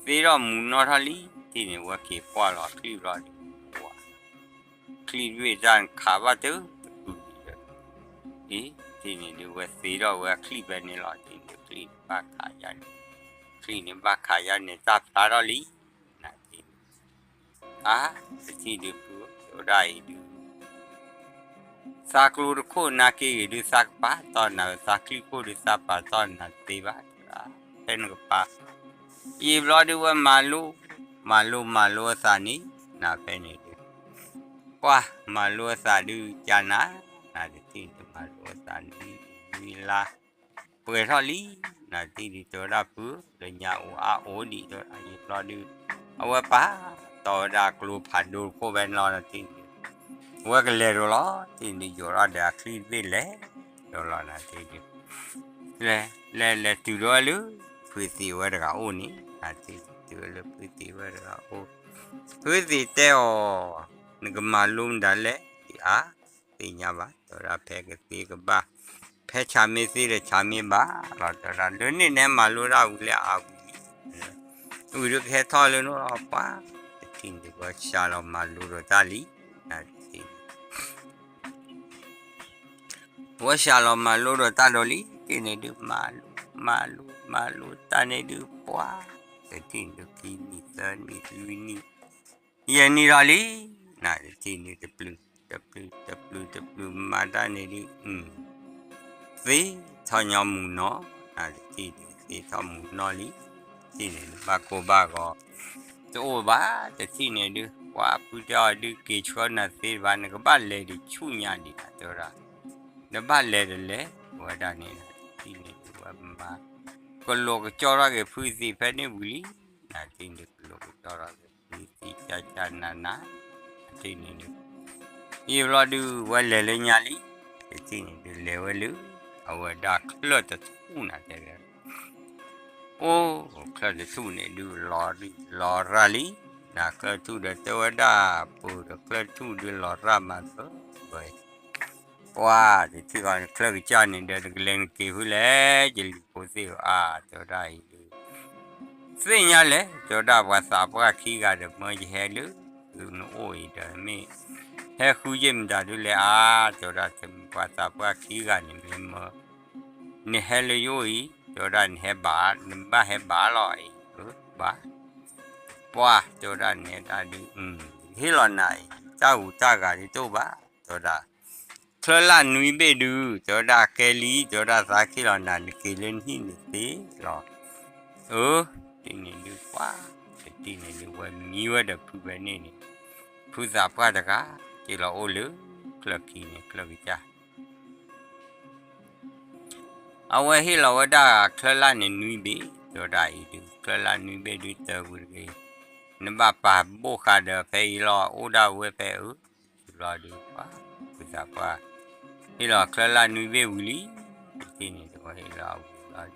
သ့ထီၣ်မူၤနီၢ်ထီၣ်လံ, ထံၣ်န့ၣ်ဝဲက့ၤကွၢ်လီၤချံၣ်ဘျီဒီး, ပှၤ ချံၣ်တဘ့ၣ်တၢ်ခးဘၣ်တပူၤ, အံၤ ထံၣ်န့ၣ်ဒုးဝဲသ့ထီၣ်ဝဲချံၣ်ဖဲန့ၣ်လီၤ, ထံၣ်န့ၣ်ချံၣ်န့ၣ်ဘၣ်ခးယါန့ၣ်, ချံၣ်န့ၣ်ဘၣ်ခးယါန့ၣ်တၢ်ဖျါထီၣ်လံ, နထံၣ်န့ၣ်, အါ, တထံၣ်ဒုးဖု တဲဝဲဒၣ်အံၤဒုး သးကျိတခိၣ်နၤက့ၤဂ့ၤဒုးသးကပာ်တီၢ်နၤ, သးချံၣ်ခိၣ်ဒုးသးပာ်တီၢ်နၤတသ့ဘၣ်, ဖဲနကပာ်, ယံာ်ဘျီဒုးဝဲမၤလိ, မၤလိမၤလိအသးန့ၣ်, နဖဲန့ၣ်ဒုး, ပှၤမၤလိအသးဒုးကနၤ, နတထံၣ်ဒုးမၤလိအသးန့ၣ်, ဝံၤလါ ပှဲၤထီၣ်လံ, နတထံၣ်ဒုးတဲဝဲဒၣ်ဖု, လၢညါအိၣ်အါအိၣ်ဒံးတဲဝဲဒၣ်ယံာ်ဘျီဒုး, အဝဲပာ်တီၢ်ဝဲဒၣ်ကျိဖးဒိၣ်တခိၣ်ဖဲန့ၣ်လီၤ, နတထံၣ်ဒုး, အဝဲကလဲၤဒိးလီၤ, ထံၣ်ဒုးယိးထီၣ်ဒီးအချံၣ်တဘ့ၣ်လဲၤဒိးလီၤ, နတထံၣ်ဒုး လဲၤ လဲၤလဲၤတုၤဒိဝဲလၢ ဖုသံးဝဲတဂၤအိၣ်န့ၣ်, နတထံၣ်ဒုးတုၤဝဲလၢဖုသံးဝဲတဂၤအိၣ်, ဖုသံးတဲအီၤ, နကမၤလိမတၤလဲၣ်, အါ, သ့ၣ်ညါဘၣ်, တဲဝဲဒၣ်ဖဲကသ့ကဘၣ်, ဖဲဆၣ်မ့ၢ်သ့ဒီးဆၣ်မ့ၢ်ဘၣ်လီၤ, တဲဝဲဒၣ်လၢန့ၣ်နဟဲမၤလိတၢ်ဝံၤလၢအဝံၤလံ, ဝံၤဒုးကဟဲထီၣ်လၢနအိၣ်လီၤပှၤ, တထံၣ်န့ၣ်ဝဲစှၤလီၤမၤလိဒီးတၢ်လံ, နတထံၣ် ဝဲစှၤလီၤမၤလိဒီးတၢ်ဒီးလံ, တထံၣ်န့ၣ်ဒုး မၤလိ, မၤလိ, မၤလိတၢ်န့ၣ်ဒုးပှၤ, တထံၣ်န့ၣ်ဒုးခံနံၣ်သၢနံၣ်လွံၢ်နံၣ်, ယဲၢ်နံၣ်ဒီးလံ, နတထံၣ်န့ၣ်တပျုၤ, တပျုၤ, တပျုၤ, တပျုၤမၤတၢ်န့ၣ်ဒုး, သ့ထီၣ်ညီမူၤနီၢ်, နတထံၣ်ဒုးသ့ထီၣ်မူၤနီၢ်လံ, တထံၣ်န့ၣ်ဒုးဘၣ်ကိၢ်ဘၣ်ဂီၤ, တအိၣ်ဘၣ်, တထံၣ်န့ၣ်ဒုး ပှၤဖုတဲအီၤဒုး က့ၤဆှၢနၤသ့တဘၣ်, နကဘၣ်လဲၤဒံးဆူညါဒံး တဲဝဲဒၣ်, နဘၣ်လဲၤတလဲၣ် ဝဲဒၣ်န့ၣ်, တထံၣ်န့ၣ်ဒုး ဝဲမၤ ကလိာ်ကကၠီထီၣ်က့ၤဖုသံးဖဲန့ၣ်ဝံၤလံ, နထံၣ်န့ၣ် ကလိာ်ကကၠီထီၣ်က့ၤဖုသံး ကၢ်ကၢ်နးနး, နထံၣ်န့ၣ်ဒုး ယံာ်ဘျီဒုး ဝဲလဲၤလၢညါလံ, တထံၣ်န့ၣ်ဒုး လဲၤဝဲလၢ အဝဲဒၣ်ချၢၣ်တထူၣ်နၤတဲဝဲ အိၣ် ချၢၣ်တထူၣ်န့ၣ်ဒုး လီၤရၣ်လံ, နချၢၣ်ထူၣ်ဒီးတဲဝဲဒၣ် ပှၤဒီးချၢၣ်ထူၣ်ဒုးလီၤရၣ်မးသၢဘၢ, ပှၤတထံၣ်ဃီ နချၢၣ်ကစၢ်န့ၣ်ဒီး နကလဲၤနက့ၤဖဲလဲၣ် ယလံၤဖိသ့ၣ်ဧၢ အါ တဲဝဲဒၣ်အံၤဒုး သ့ၣ်ညါလဲၣ် တဲဝဲဒၣ် ပှၤသးပှၢ်ခံဂၤဒီး မၢယဟဲလၢ နအိၣ်အံၤဒီးမ့ၢ် ဟဲဃုယ့ၢ်မတၤဒုးလဲၣ်အါ, တဲဝဲဒၣ် ပှၤသးပှၢ်ခံဂၤန့ၣ်မ့ၢ်မၢ နဟဲလၢယအိၣ်အံၤ တဲဝဲဒၣ် နဟဲဘၣ် နဘၣ်ဟဲဘၣ်လီၤအံၤ ဘၣ်, ပှၤတဲဝဲဒၣ် နဟဲဒၣ်ဒုး ဟ့ၣ်လီၤနၤအံၤ တၢ်ဂူၤတၢ်ဂၤဒုးတအိၣ်ဘၣ် တဲဝဲဒၣ် ချၢလၢနွံဘ့ၣ်ဒုး တဲဝဲဒၣ် ကဲလံ တဲဝဲဒၣ် သးက့ၤလီၤနၤ နက့ၤလၢနဟံၣ်န့ၣ်သ့လီၤ, အၢ တထံၣ်န့ၣ်ဒုး ပှၤ တထံၣ်န့ၣ်ဒုး ဝဲမံဝဲဒီးဖုဖဲန့ၣ်န့ၣ်, ဖုသးပှၢ်တဂၤ က့ၤလီၤအိၣ်လၢ ချၢၣ်ခံန့ၣ် ချၢၣ်ကစၢ် အဝဲဟ့ၣ်လီၤဝဲဒၣ်ချၢလၢ်န့ၣ်နွံဘ့ၣ် တဲဝဲဒၣ်အံၤဒုး ချၢလၢ်နွံဘ့ၣ်ဒုး တၢ်ဝံၤတဂ့ၤ, နဘၣ်ပာ်ဘိၣ်ဃာ်ဒီးဖဲအံၤလီၤ အိၣ်ဒၣ်ဝဲဖဲအံၤ, ယံာ်ဘျီဒုး ပှၤ ဖုသးပှၢ် ဟ့ၣ်လီၤချၢလၢ်နွံဘ့ၣ်ဝံၤလံ, တထံၣ်န့ၣ်ဒုး ဝဲဟ့ၣ်လီၤဝံၤဘျီ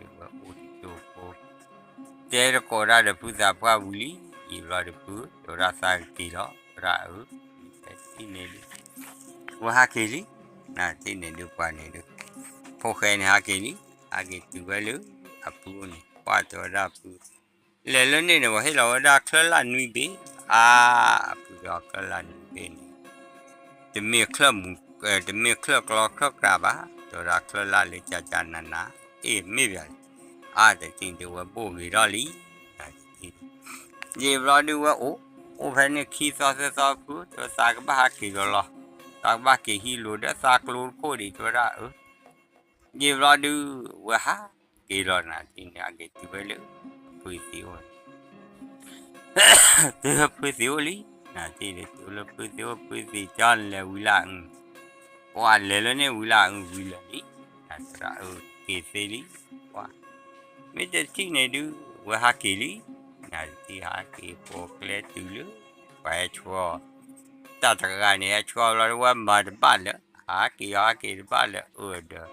ဒုး ဝဲအိၣ်တကၠိဖိ တဲတကိးဒၣ်ဒီးဖုသးပှၢ်ဝံၤလံ, ယံာ်ဘျီဒုးဖု တဲဝဲဒၣ်သးကက့ၤလီၤ တဲဝဲဒၣ်အၢ, တထံၣ်န့ၣ်ဒုး ဝဲဟးက့ၤလံ, နထံၣ်န့ၣ်ဒုးပှၤန့ၣ်ဒုး ဖိၣ်ဃဲန့ၣ်ဟးက့ၤလံ, ဟးက့ၤတုၤဝဲလၢ အဖုအိၣ်န့ၣ် ပှၤတဲဝဲဒၣ်ဖု လဲၤလၢန့ၣ်န့ၣ် ပှၤဟ့ၣ်လီၤဝဲဒၣ်ချၢလၢ်နွံဘ့ၣ်, အါ အဖုတဲအီၤချၢလၢ်နွံဘ့ၣ်န့ၣ် တမ့ၢ်ချၢၣ်မူ တမ့ၢ်ချၢၣ်ကျီချၢၣ်ကြးဘၣ်, တဲဝဲဒၣ်ချၢလၢ်လၢကၠၢ်ကၠၢ်နးနး, အ့ၣ်မ့ၢ်ဘၣ်လံ, အါ တထံၣ်ဒုးဝဲဘိၣ်ဂ့ၤထီၣ်လံ, ယံာ်ဘျီဒုးဝဲအိၣ်, အိၣ်ဖဲန့ၣ်ခံသီသၢသီဖု တဲဝဲသးကဘၣ်ဟးက့ၤလီၤလီၤ, သးကဘၣ်က့ၤဟံးလိာ်ဒီးသးကျိတခိၣ်ဒံး တဲဝဲဒၣ်အၢ ယံာ်ဘျီဒုး ဝဲဟးက့ၤလီၤနၤတထံၣ်န့ၣ် ဟးက့ၤတုၤဝဲလၢ ဖုသံးအိၣ်န့ၣ်, တုၤဖုသံးအိၣ်လံ, နထံၣ်န့ၣ်တုၤလၢဖုသံးအိၣ် ဖုသံးတဲအီၤနလဲၤဝံၤလၢအအုၣ်, ပှၤလဲၤလၢန့ၣ်ဝံၤလၢအအုၣ်ဝံၤလၢာ်လံ, နတဲဒၣ်အၢ က့ၤသ့လံ, ပှၤ မ့ၢ်တထံၣ်န့ၣ်ဒုး ဝဲဟးက့ၤလံ, နတထံၣ်ဟးက့ၤပိာ်ကျဲတုၤလၢ ပှၤဟဲဆှၢအီၤ, တၢ်တဂၤန့ၣ် ဟဲဆှၢအီၤဘျီဒီးဝဲမၤတဘၣ်လၢၤ, ဟးက့ၤအီၤဟးက့ၤတဘၣ်လၢၤအၢဒီး,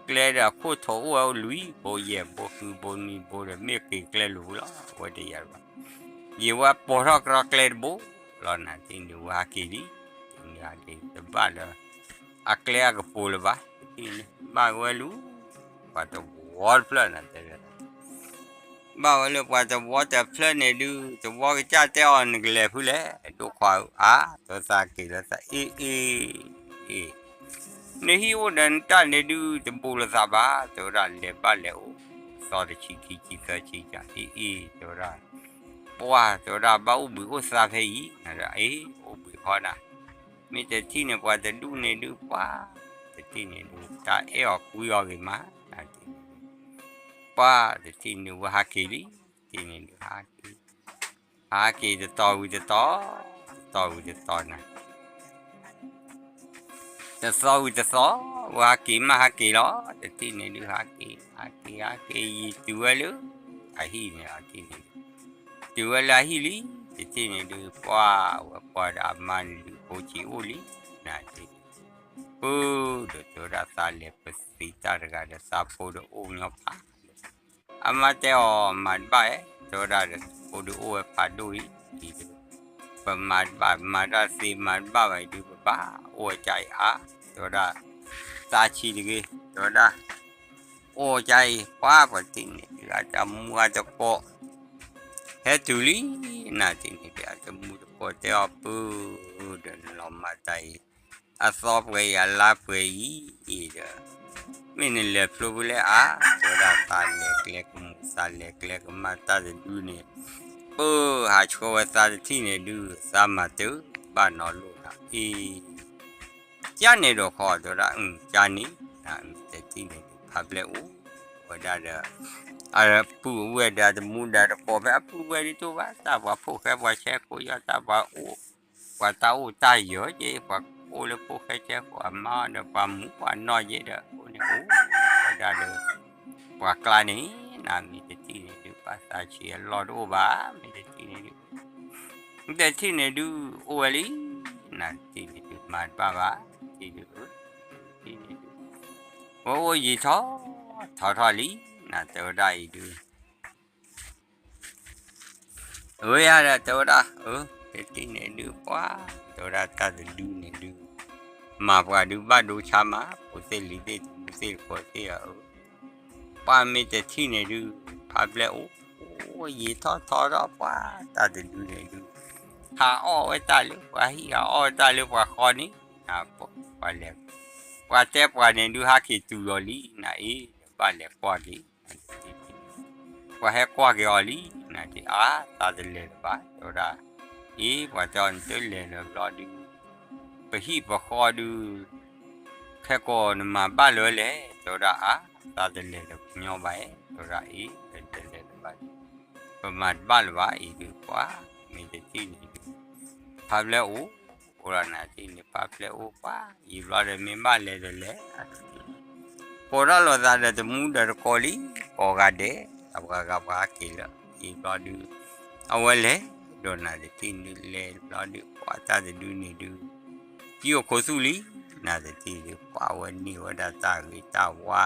ကျဲဒီးအခိၣ်ထိးအိၣ်ဝဲအိၣ်လွံၢ်ဘိယဲၢ်ဘိဃုဘိနွံဘိဒီး မ့ၢ်က့ၤကျဲလိၤလီၤ ဝဲတယၤတဘၣ်, ယံာ်ဝဲပိာ်ထီၣ်ကရီကျဲတဘိ, လီၤနၤတထံၣ်န့ၣ်ဝဲဟးက့ၤလံ, တထံၣ်န့ၣ်ဟးက့ၤတဘၣ်လၢ အကျဲအကပိာ်လၢၤဘၣ်, တထံၣ်န့ၣ် ဘၣ်ဝဲလူၤ ပှၤတဝီတဖျၢၣ်နၤတဲဝဲ ဘၣ်ဝဲလၢပှၤတဝီတဖျၢၣ်န့ၣ်ဒုး တဝီကစၢ်တဲအီၤ နကလဲၤဖုလဲၣ် ဒိၣ်ခွါဧၢ, အါ တဲသးက့ၤလၢသးအ့ၣ်အ့ၣ်, အ့ၣ်, နဟံၣ်အိၣ်ဒီးနတၢ်န့ၣ်ဒုး တဘူးလိာ်သးဘၣ်, တဲဝဲဒၣ်လဲၤဘၣ်လဲၤအိၣ်, သီတဆံခံဆံသၢဆံကၢ် အ့ၣ်အ့ၣ် တဲဝဲဒၣ်, ပှၤ တဲဝဲဒၣ်ဘၣ်အိၣ်ဘှံးအိၣ်သါဖဲအံၤ, အ့ၣ် အိၣ်ဘှံးဃီနၤ, မ့ၢ်တထံၣ်န့ၣ်ပှၤတဒူၣ်န့ၣ်ဒုးပှၤ, တထံၣ်န့ၣ်ဒုး တၢ်အဲၣ်အီၤကွံအီၤဂ့ၤမး, ပှၤတထံၣ်န့ၣ်ဝဲဟးက့ၤလံ, တထံၣ်န့ၣ်ဒုးဟးက့ၤ, ဟးက့ၤတတီၤဝံၤတတီၤ, တတီၤဝံၤတတီၤနၤ တသီဝံၤတသီ, ဝဲဟးက့ၤမးဟးက့ၤလီၤ, တထံၣ်န့ၣ်ဒုးဟးက့ၤ, ဟးက့ၤဟးက့ၤယံာ်တုၤဝဲလၢ အဟံၣ်န့ၣ် တထံၣ်န့ၣ်ဒုး, တုၤဝဲလၢအဟံၣ်လံ, တထံၣ်န့ၣ်ဒုး ပှၤဝဲပှၤဒီးအမါန့ၣ်ဒုး ဖိဆံးအိၣ်လံ, နတထံၣ်, ပၢ်ဒီးတဲဝဲဒၣ်သးလဲၤပသံးတၢ်တဂၤဒီး သးဖိဒီးအိၣ်ညီဖး အမါတဲအီၤမၤတဘၣ်ဧဲ, တဲဝဲဒၣ်ဒီး ဖိဒုးအိၣ်ဝဲဖးဒိၣ်အံၤ, အံၤဒီး ပမၤတဘၣ် မၤတၢ်သ့မၤတဘၣ်ဘၣ်အံၤဒုး ပဘၣ်အိၣ်ဝဲကအံၤအါ, တဲဝဲဒၣ် သးဆံးတဂ့ၤ, တဲဝဲဒၣ် အိၣ်ဝဲကအံၤ ပှၤပှၤတထံၣ်န့ၣ် တဂၤတမူအတကိး ဟဲတုၤလံ, နတထံၣ်န့ၣ်ဒီး အတမူတကိးတဲအီၤ ပၢ်ဒီးနလီၤမၤတၢ်အံၤ အသီပှဲၤအံၤ အလါပှဲၤအံၤဒီး မ့ၢ်နလဲၤဖျိဖဲလဲၣ်အါ, တဲဝဲဒၣ်သးလဲၤကျဲကမူၣ် သးလဲၤကျဲကမၣ်တၢ်တဒုန့ၣ်, ပၢ်ဟးဆှၢဝဲသးတထံၣ်န့ၣ်ဒုး သးမၤတၢ်ဘၣ်နီၢ်လိၣ်နၤအံၤ, ကၢ်န့ၣ်ဒီးခီ တဲဝဲဒၣ် ကၢ်န့ၣ်, နတထံၣ်န့ၣ်ဒုး ဖးဘျဲၣ်အိၣ်ဝဲဒၣ်ဒီး အပုၢ်ဝဲၢ်ဒီးတမူဒီးတကိးဖဲအပုၢ်ဝဲၢ်ဒ်သိးဘၣ် တၢ်ပှၤဖိၣ်ဃဲပှၤဆဲကိးယီၤ တၢ်ပှၤအိၣ် ပှၤတၢ်အိၣ်တၢ်ယၢၤက့ ပှၤအိၣ်လၢဖိၣ်ဃဲဆဲကိးအမါဒီးပှၤမူပှၤနီၢ်က့ဒီး အိၣ်န့ၣ်အိၣ်ဝဲဒၣ်ဒီး ပှၤကျါန့ၣ် နမ့ၢ်တထံၣ်န့ၣ်ဒုး ဘၣ်သးဆံးအလီၢ်တအိၣ်ဘၣ် မ့ၢ်တထံၣ်န့ၣ်ဒုး မ့ၢ်တထံၣ်န့ၣ်ဒုး အိၣ်ဝဲလံ နတထံၣ်န့ၣ်ဒုး မၤတဘၣ်ဘၣ် တထံၣ်ဒုး တထံၣ်န့ၣ်ဒုး ဝဲအိၣ်ယံာ်ထီၣ်ထီထီၣ်လံ နတဲဝဲဒၣ်အံၤဒုး ဝဲယၤဒီးတဲဝဲဒၣ် အၢ တထံၣ်န့ၣ်ဒုး ပှၤ တဲဝဲဒၣ်တၢ်တဒုန့ၣ်ဒုး မၤပှၤဒုးဘၣ်ဒိဆါမး ဖိသ့ၣ်လံၤသ့ၣ်တမူသ့ၣ်တကိးသ့ၣ်ဧၢ ပှၤမ့ၢ်တထံၣ်န့ၣ်ဒုး ဖးဘျဲၣ်အိၣ် အိၣ်ယံာ်ထီၣ်ထီထီၣ် ပှၤတၢ်တဒုန့ၣ်ဒုး ဟးအီၣ်ဝဲတၢ်လၢပှၤဟံၣ် ဟးအီၣ်ဝဲတၢ်လၢပှၤဃီန့ၣ် နပှၤလဲၤ ပှၤတဲပှၤန့ၣ်ဒုး ဟးက့ၤတုၤလီၤလံ နအ့ၣ် ဘၣ်လဲၤကွၢ်က့ၤ ပှၤဟဲကွၢ်က့ၤအီၤလံ နဒုး အါ သးတလဲၤလၢၤဘၣ် တဲဝဲဒၣ် အ့ၣ် ပှၤတဲအီၤ နတလဲၤလၢၤဘျီဒုး ပဟံၣ်ပဃီဒုး ခဲကိာ်နမၤဘၣ်လၢၤလဲၣ် တဲဝဲဒၣ် အါ သးတလဲၤလၢၤညီဘၣ် တဲဝဲဒၣ် အ့ၣ် တလဲၤလၢၤဘၣ် ပမၤတဘၣ်လၢၤဘၣ် အံၤဒုး ပှၤ မ့ၢ်တထံၣ်န့ၣ်ဒုး ဖးဘျဲၣ်အိၣ် အိၣ်ဒီးနၤတထံၣ်န့ၣ် ဖးဘျဲၣ်အိၣ်ပှၤ ယံာ်ဘျီဒီးမ့ၢ်ဘၣ်လဲၤဒီးလဲၤ ကိးထီၣ်လိာ်သးဒီးတမူဒီးတကိးလံ ကိးဂၤဒဲး အပှၤဂၤပှၤဟဲက့ၤလၢ ယံာ်ဘျီဒုး အဝဲလဲၤ ဒီးနၤတထံၣ်န့ၣ်ဒုး လဲၤဘျီဒုး ပှၤတၢ်တဒုန့ၣ်ဒုး ယိၣ်ခိၣ်သူၣ်လံ နၤတထံၣ်ဒုး ပှၤဝဲန့ၢ်ဝဲဒၣ်တၢ်ဂ့ၤတၢ်ဝါ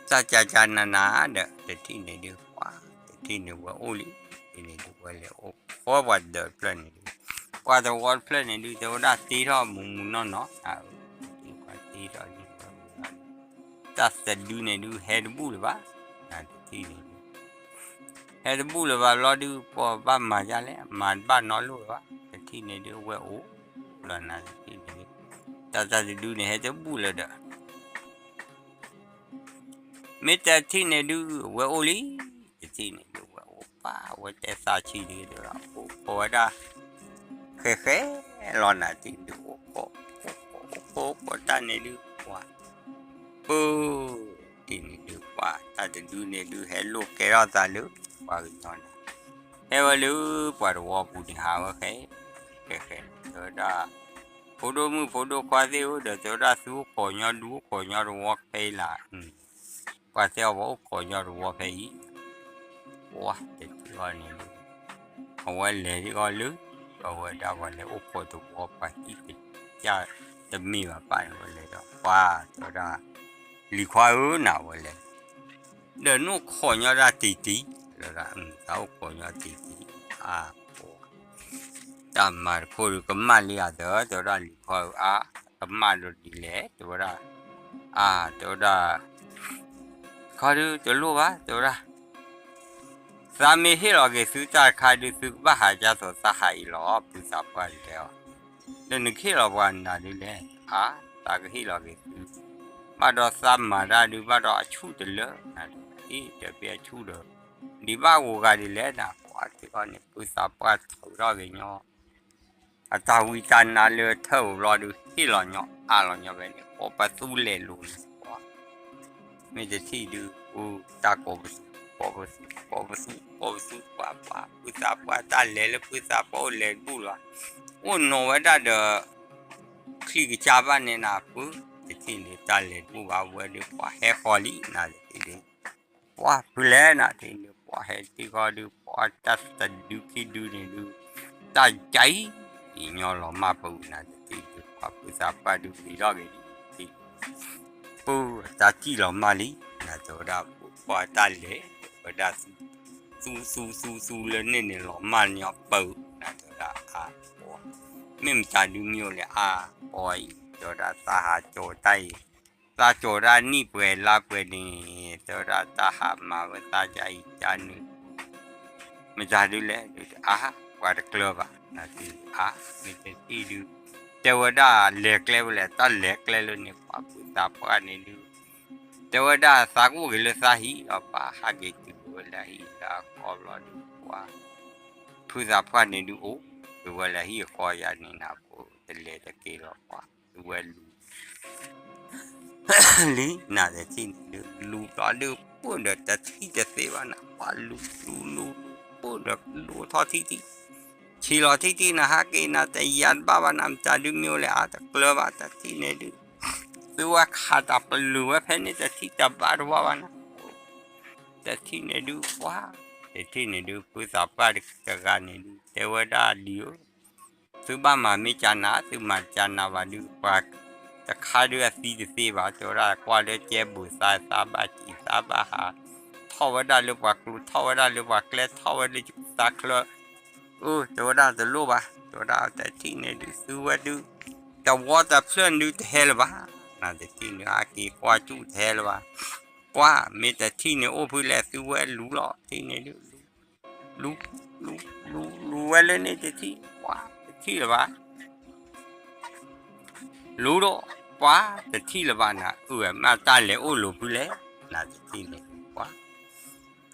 တၢ်ကကနနၤဒီး တထံၣ်န့ၣ်ဒုး ပှၤ တထံၣ်န့ၣ်ဝဲအိၣ်လံ တထံၣ်န့ၣ်ဝဲအိၣ်ဃီပှၤဒီးဖျၢၣ်န့ၣ်ဒုး ပှၤတဝီတဖျၢၣ်န့ၣ်ဒုး တဲဝဲဒၣ်တ့ထီၣ်မူးမူးနီၢ်နီၢ် နပှၤတ့ထီၣ်ဒ် တၢ်တဒုန့ၣ်ဒုး ဟဲတဘူၣ်လၢၤဘၣ် နတထံၣ်န့ၣ်ဒုး ဟဲတဘူၣ်လၢၤဘၣ်ဘျီဒုး ပှၤဘၣ်မၤဒ်လဲၣ် မၤတဘၣ်နီတလိၣ်လၢၤဘၣ် တထံၣ်န့ၣ်ဒုး ဝဲအိၣ်လီၤနၤတထံၣ်န့ၣ်ဒုး တၢ်တၢ်တဒုန့ၣ် ဟဲတဘူၣ်လၢၤဒီး မ့ၢ်တထံၣ်န့ၣ်ဒုး ဝဲအိၣ်လံ တထံၣ်န့ၣ်ဒုး ဝဲအိၣ်ပၢ် ဝဲတဲသးဆံးဒ်ဒီး အိၣ်ခိးဝဲဒၣ် ဃဲဃဲလီၤနၤတထံၣ်ဒုး အိၣ်ခိး အိၣ်ခိး အိၣ်ခိးတၢ်န့ၣ်ဒုး ပှၤ ပၢ် တထံၣ်န့ၣ်ဒုး ပှၤ တၢ်တဒုန့ၣ်ဒုး ဟဲလိာ်ကဲထီၣ်သးလၢ ပှၤကညီနၤ ဟဲဝဲလၢ ပှၤတဝီပူၤန့ၣ် ဟးဝဲဃဲ ဃဲဃဲ တဲဝဲဒၣ် ဖိဒိၣ်မုၣ်ဖိဒိၣ်ခွါသ့ၣ်ဧၢ ဒီးတဲဝဲဒၣ် သုအိၣ်ခိးညီဒုး အိၣ်ခိးညီတဝီဖဲအံၤလၢ ပှၤတဲအီၤ ပှၤအိၣ်ခိးညီတဝီဖဲအံၤ ပှၤတထံၣ်အီၤန့ၣ်ဒုး အဝဲလဲၤဒ်အီၤလၢ အဝဲဒၣ်ပှၤလဲၤအိၣ်ခိးတဝီ ပှၤဟံၣ်ကစၢ်တမ့ၢ်ဘၣ်ပၢ်န့ၣ် ဝဲလဲၤဒီး ပှၤတဲဝဲဒၣ် လံၤခွါဧၢ နဝဲလဲၤ ဒီးနအိၣ်ခိးညီဒၣ်တံၢ်တံၢ် တဲဝဲဒၣ် သးအိၣ်ခိးညီတံၢ်တံၢ် အါ ပှၤ တၢ်မၤတခိၣ်ဒုး ကမၣ်လံဧါ တဲဝဲဒၣ် လံၤခွါဧၢ အါ ကမၣ်ဒီးဒ်လဲၣ် တဲဝဲဒၣ် အါ တဲဝဲဒၣ် ခီဒုးတလိၣ်ဘၣ် တဲဝဲဒၣ် သးမ့ၢ်ဟ့ၣ်လီၤက့ၤသုတၢ်တခါဒုး သုကဘၣ်ဟးကၢ်သိးသးဟးအံၤလီၤ ဖုသးပှၢ်လဲၤအီၤ ဒီးနကဟ့ၣ်လီၤပှၤနၤဒုးလဲၣ် အါ သးကဟ့ၣ်လီၤက့ၤသု ဘၣ်ဒီးသးမၤတၢ်ဒုး ဘၣ်ဒီးအဆူၣ်တလၢ နၤဒုး အ့ တဲပ့အဆူၣ်ဒီး ဒံးဘၣ်ဂိၤဂၤဒ်လဲၣ် နၤ ပှၤထံၣ်အီၤန့ၣ် ဖုသးပှၢ်ထုးထီၣ်က့ၤညီ အတၢ်ဝံတၢ်နါလၢထၢၣ်ဧိၤဘျီဒုး ဟ့ၣ်လီၤညီအါလီၤညီဖဲန့ၣ် ကိးပသူလဲၤလိၤန့ၣ် ပှၤ မ့ၢ်တထံၣ်ဒုး အိၣ်တၢ်ကိးပသူ ကိးပသူ ကိးပသူ ကိးပသူ ပှၤ ပှၤ ဖုသးပှၢ်တၢ်လဲၤလၢဖုသးပှၢ်အိၣ်လဲၤတဘူၣ်လၢၤဘၣ် အိၣ်နီၤဝဲဒၣ်ဒီး ချံကစၢ်ဘၣ်န့ၣ်နၤ ပှၤ တထံၣ်န့ၣ်တၢ်လဲၤတဘူၣ်ဘၣ်ဝဲဒုး ပှၤဟဲဃီၤလံ နၤတထံၣ်ဒုး ပှၤ ဖုလဲၣ်နၤတထံၣ်န့ၣ် ပှၤဟဲတံၢ်ဃီဒုး ပှၤတၢ်တဒုခံဒုန့ၣ်ဒုး တၢ်ကၢအံၤ ညီလီၤမၢ်ပူၤနၤတထံၣ်ဒုး ပှၤဖုသးပှၢ်ဒုးဝံၤထီၣ်က့ၤဒုး တထံၣ် ပၢ်တၢ်စံၣ်လီၤမၢ်လံ နၤတဲဝဲဒၣ် ပှၤတၢ်လဲၤဝဲဒၣ် သူ သူ သူ သူ သူလၢန့ၣ်န့ၣ် လီၤမၢ်ညီပၢၤ နၤတဲဝဲဒၣ် အါ ပှၤ မ့ၢ်မတၤဒုးမ့ၢ်အိၣ်လဲၣ် အါ ပှၤအံၤ တဲဝဲဒၣ် သးဟးကၠီၤတၢ်အံၤ သးကၠီၤတၢ်နံၣ်ပှဲၤလါပှဲၤန့ၣ် တဲဝဲဒၣ် တၢ်ဟးမၤဝဲသးကအံၤကနုာ် မတၤဒုးလဲၣ် ဒုးအါ ပှၤတကျၢၤဘၣ် နၤတထံၣ်အါ မ့ၢ်တထံၣ်ဒုး တဲဝဲဒၣ်လဲၤကျဲဝဲလဲၣ် တၢ်လဲၤကျဲလၢန့ၣ် ပှၤဖုသးပှၢ်န့ၣ်ဒုး တဲဝဲဒၣ်သးကအိၣ်က့ၤလၢသးဟံၣ်လီၤ ပှၤဟးက့ၤတုၤဝဲလၢဟံၣ်လၢအကီဘျီဒုး ပှၤ ဖုသးပှၢ်န့ၣ်ဒုးအိၣ် တုၤဝဲလၢဟံၣ်အဃီယၤန့ၣ်နၤ ပှၤတလဲၤတက့ၤလီၤ ပှၤ တုၤဝဲလူၤ လံ နၤတထံၣ်န့ၣ်ဒုး လူၤဘျီဒုး အိၣ်ဒီးတထံၣ်တသ့ဘၣ်နၤ, ပှၤလူၤလူၤလူၤလူၤ အိၣ်ဒီးလူၤထီၣ်ထံထံၣ်, ဆံးလီၤထံထံၣ်နၤ ဟးက့ၤနၤ တယၤတဘၣ်ဘၣ်နၤ, မတၤဒုးမ့ၢ်အိၣ်လဲၣ် အါတကျၢၤဘၣ် တထံၣ်န့ၣ်ဒုး, သုဝဲခးတၢ်ပလုာ်ဝဲဖဲန့ၣ် တထံၣ်တဘၣ်တဝါဘၣ်နၤ, တထံၣ်န့ၣ်ဒုး ပှၤ တထံၣ်န့ၣ်ဒုး ဖုသးပှၢ်တဂၤန့ၣ်ဒုး တဲဝဲဒၣ်လံဧၢ သုဘၣ်မၤမ့ၢ်ကနၤ သုမၤကနၤဘၣ်ဒုး ပှၤတခါဒုးအသံတသ့ဘၣ်, တဲဝဲဒၣ်ကွၢ်လၢကဲဘူးသး သးဘၣ်စံးသးဘၣ်ဟး, ထီၣ်ဝဲဒၣ်လၢပှၤကျိ ထီၣ်ဝဲဒၣ်လၢပှၤကျဲ ထီၣ်ဝဲလၢသးချၢ, အၢ တဲဝဲဒၣ်တလိၣ်ဘၣ်, တဲဝဲဒၣ်တထံၣ်န့ၣ်ဒုး သုဝဲဒုး တဝီတဖျၢၣ်ဒုးတဟဲလၢၤဘၣ်, နတထံၣ်န့ၣ် ဟးက့ၤကွၢ်ကၠူၣ်တဟဲလၢၤဘၣ်, ပှၤ မ့ၢ်တထံၣ်န့ၣ်အိၣ်ဖုလဲၣ် သုဝဲလူၤလီၤ ထံၣ်န့ၣ်ဒုး လူၤ လူၤ လူၤ လူၤဝဲလၢန့ၣ်တထံၣ် ပှၤတထံၣ်လၢၤဘၣ်, လူၤဒီး ပှၤတထံၣ်လၢၤဘၣ်နၤ, အၢ မ့ၢ်တၢ်လဲၤအိၣ်လိၤဖုလဲၣ်, နတထံၣ်န့ၣ်ဒုး ပှၤ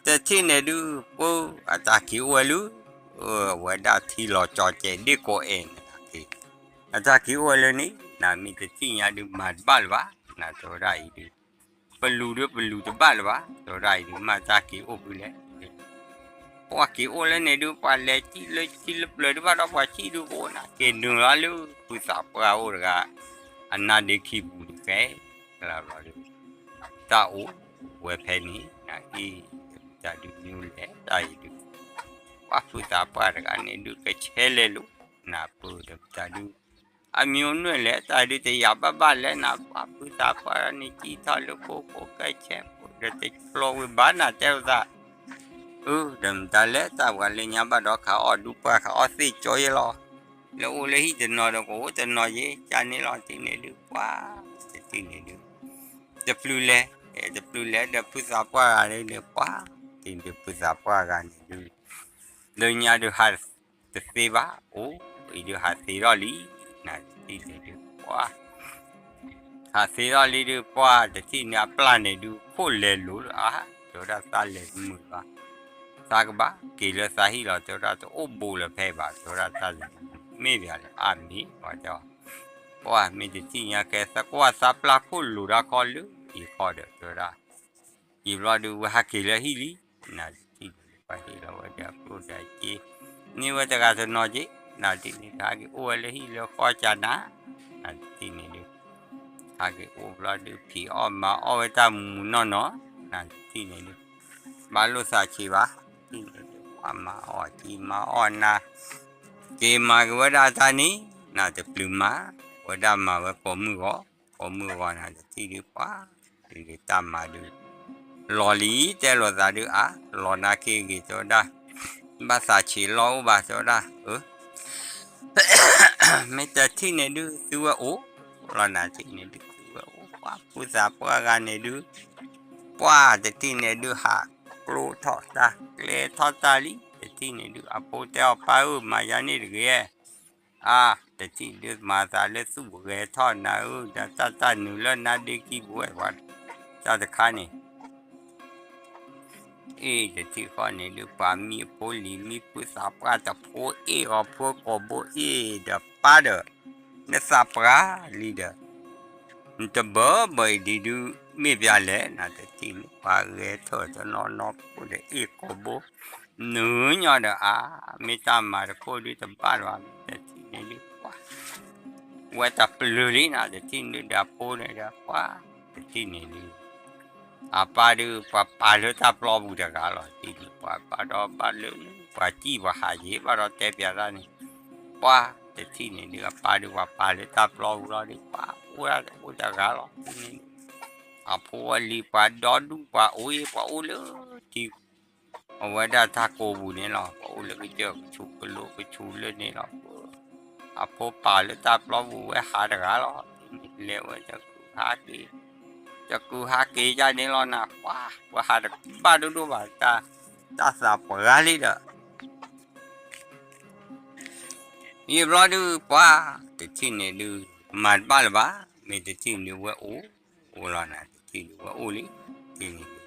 တထံၣ်န့ၣ်ဒုး ပှၤအတၢ်က့ၤအိၣ်ဝဲလၢ အဝဲဒၣ်ထံလီၤကၠီကဲးဒ့ၣ်ကိးအဲၣ်န့ၣ်, အတၢ်က့ၤအိၣ်ဝဲလၢန့ၣ် နမ့ၢ်တထံၣ်ညါဒုးမၤတဘၣ်လၢၤဘၣ်, နတဲဝဲဒၣ်အံၤဒုး ပလူၤဒုးပလူၤတဘၣ်လၢၤဘၣ်, တဲဝဲဒၣ်အံၤဒုး မ့ၢ်တၢ်က့ၤအိၣ်ဖုလဲၣ်, ပှၤက့ၤအိၣ်လၢန့ၣ်ဒုး ပှၤလဲၤကံၣ်လၢထံလၢပျၢၤဒုးဘၣ်ဒီး ပှၤကံၣ်ဒုးကအိၣ်နၤ က့ၤနုာ်လီၤလၢဖုသးပှၢ်အိၣ်တဂၤ အနါဒ့ခံပူၤန့ၣ်ကဲ, ဘျီဒုး တၢ်အိၣ်ဝဲဖဲန့ၣ် နအံၤ တၢ်ဒုးမ့ၢ်လဲၣ် တၢ်အံၤဒုး ပှၤဖုသးပှၢ်တဂၤန့ၣ်ဒုး ကဆဲးလဲၤလိာ် နပၢၢ်ဒီးမတၤဒုး အမံၤအိၣ်နွဲၣ်လဲၣ် တၢ်ဒုးတယာ်ဘၣ်ဘၣ်လဲၣ်နၤ ပှၤဖုသးပှၢ်န့ၣ် ကံၣ်ထီၣ်လၢခိခိၣ်ကဲဆဲးဖိဒီးတဖျီဝံၤဘၣ်နၤတဲလိာ်သး, အၢ ဒီးမတၤလဲၣ် တၢ်ပှၤလၢညါဘၣ်ဒီးခးအီၣ်ဒူပှၢ်ခးအီၣ်သ့ၣ်ကၠီယဲလီၤ, လၢအိၣ်လၢဟံၣ်တနီၤဒီးကအိၣ်တနီၤယဲ ကန့ၣ်လီၤ တထံၣ်န့ၣ်ဒုး ပှၤ တထံၣ်န့ၣ်ဒုး တပျုၤလဲၤ တပျုၤလဲၤဒီးဖုသးပှၢ်ဂၤန့ၣ်ဒုး ပှၤ တထံၣ်န့ၣ်ဒုးဖုသးပှၢ်ဂၤန့ၣ်ဒုး လၢညါဒုးဟးတသ့ဘၣ် အိၣ်အံၤဒုးဟးသ့ထီၣ်လံ, နတထံၣ်န့ၣ်ဒုး ပှၤ ဟးသ့ထီၣ်လံဒုး ပှၤတထံၣ်န့ၣ်အပျၢ်န့ၣ်ဒုး ခိၣ်လဲၤလိၤလၢအါ, တဲဝဲဒၣ်သးလဲၤမုာ်ဘၣ်, သးကဘၣ်က့ၤလၢသးဟံၣ်လီၤ တဲဝဲဒၣ် တအိၣ်ဘူးလၢၤဖဲဘၣ် တဲဝဲဒၣ်သးလဲၤမုာ် မ့ၢ်ဘၣ်လဲၣ် အါမ့ၢ် ပှၤတဲအီၤ, ပှၤမ့ၢ်တထံၣ်ညါကဲ သကွၢ်သးပျၢ်ခိၣ်လိၤတၢ်ခီလၢအံၤခီဒီး တဲဝဲဒၣ် ယံာ်ဘျီဒုး ဝဲဟးက့ၤလၢဟံၣ်လံ, နတထံၣ်န့ၣ်ဒုး ပှၤဟ့ၣ်လီၤဝဲဒၣ်ကျိၣ်ဒၣ်စ့ န့ၢ်ဝဲတဂၤတနီၤက့, နတထံၣ်န့ၣ်ဒုး ဟးက့ၤအိၣ်ဝဲလၢဟံၣ်လၢဃီကနၤ, နတထံၣ်န့ၣ်ဒုး ဟးက့ၤအိၣ်ဘျီဒုး ဖံးအီၣ်မၤအီၣ်ဝဲတၢ်မူနီၢ်နီၢ်, နတထံၣ်န့ၣ်ဒုး ဘၣ်လိာ်သးဆံးဘၣ်, တထံၣ်န့ၣ်ဒုး ပှၤမၤအီၣ်ကံမၤအီၣ်နၤ, က့ၤမၤက့ၤဝဲဒၣ်တၢ်န့ၣ် နတပျုၤမၤ, ဝဲဒၣ်မၤဝဲကိးမုၢ်ဂီၤ, ကိးမုၢ်ဂီၤနၤတထံၣ်ဒုး ပှၤ ဒုးတၢ်မၤဒုး လီၤလံ တဲလိာ်သးဒုးအါ, လီၤနၤက့ၤဂ့ၤ တဲဝဲဒၣ်, ဘၣ်သးဆံးလီၤအိၣ်ဘၣ် တဲဝဲဒၣ်, အၢ မ့ၢ်တထံၣ်န့ၣ်ဒုး သုဝဲအိၣ်လီၤ နတထံၣ်န့ၣ်ဒုး သုဝဲအိၣ် ပှၤဖုသးပှၢ်ဂၤန့ၣ်ဒုး, ပှၤတထံၣ်န့ၣ်ဒုး ဟးကျိထီၣ်တၢ်ကျဲထီၣ်တၢ်လံ, တထံၣ်န့ၣ်ဒုး အဖိတဲအီၤ ပၢ်ဧၢ မၤယၤန့ၣ်တဂ့ၤ, အါ တထံၣ်ဒုးမၤသးလၢသူၣ်ဂဲၤထီၣ်နၤဧၢ, ဒီးတၢ်တၢ်နုာ်လၢနါဒ့ခံပူၤဝဲ ပှၤတၢ်တခါန့ၣ် အ့ၣ် တထံၣ်ဃီန့ၣ်ဒုး ပှၤမံအဖိလံၤ မံဖုသးပှၢ်တဖိအ့ၣ်ဂီၤဖိကိာ်ဘိအ့ၣ်ဒီးပၢ်ဒီး နသးပှၢ်လံဒီး နတဘၢဘၢအံၤဒံးဒုး မ့ၢ်ပျၢ်လဲၣ် နတထံၣ်န့ၣ် ပှၤဂဲၤထၢၣ်တနီၤနီၤခိၣ်ဒီးအ့ၣ်ကိာ်ဘိ နုာ်ညီဒီးအါ မ့ၢ်တၢ်မၤတခိၣ်ဒုးတဘၣ်လၢၤဘၣ် တထံၣ်န့ၣ်ဒုး ပှၤ ဝဲတပျုၤလံနၤ တထံၣ်န့ၣ်ဒုး အဖိန့ၣ်ဒီး ပှၤ တထံၣ်န့ၣ်ဒုး အပၢ်ဒုး ပှၤပာ်လၢတၢ်ပျီပူၤတဂၤလီၤ တထံၣ်န့ၣ် ပှၤဘၣ်ဒီးဘၣ်လၢ ပှၤစံၣ်ပှၤဟးယံၤ ဘၣ်ဒီးတဲပျးတၢ်န့ၣ် ပှၤ တထံၣ်န့ၣ်ဒုး အပၢ်ဒုး ပှၤပာ်လၢတၢ်ပျီပူၤလီၤဒုး ပှၤအိၣ်ဒၣ်အိၣ်တဂၤလီၤ တထံၣ်န့ၣ်ဒုး အဖိဝဲလံ ပှၤဒီဒူၣ် ပှၤအိၣ်အ့ၣ် ပှၤအိၣ်လၢထံ အဝဲဒၣ်တၢ်ကိးပူၤန့ၣ်လီၤ ပှၤအိၣ်လၢကစၢၢ်ကဆူးကလိကဆူးလၢန့ၣ်လီၤ အဖိပာ်လၢတၢ်ပျီပူၤဝဲဟးတဂၤလီၤ လဲၤဝဲတကူးဟးက့ၤ တကူးဟးက့ၤယါန့ၣ်လီၤနၤ ပှၤ ပှၤဟးတဘၣ်ဒိၣ်ဒိၣ်ဘၣ် တၢ်သးပှၢ်လံဒီး ယံာ်ဘျီဒုး ပှၤ တထံၣ်န့ၣ်ဒုး မၤတဘၣ်လၢၤဘၣ် မ့ၢ်တထံၣ်န့ၣ်ဝဲအိၣ် အိၣ်လီၤနၤ တထံၣ်န့ၣ်ဝဲအိၣ်လံ တထံၣ်န့ၣ်ဒုး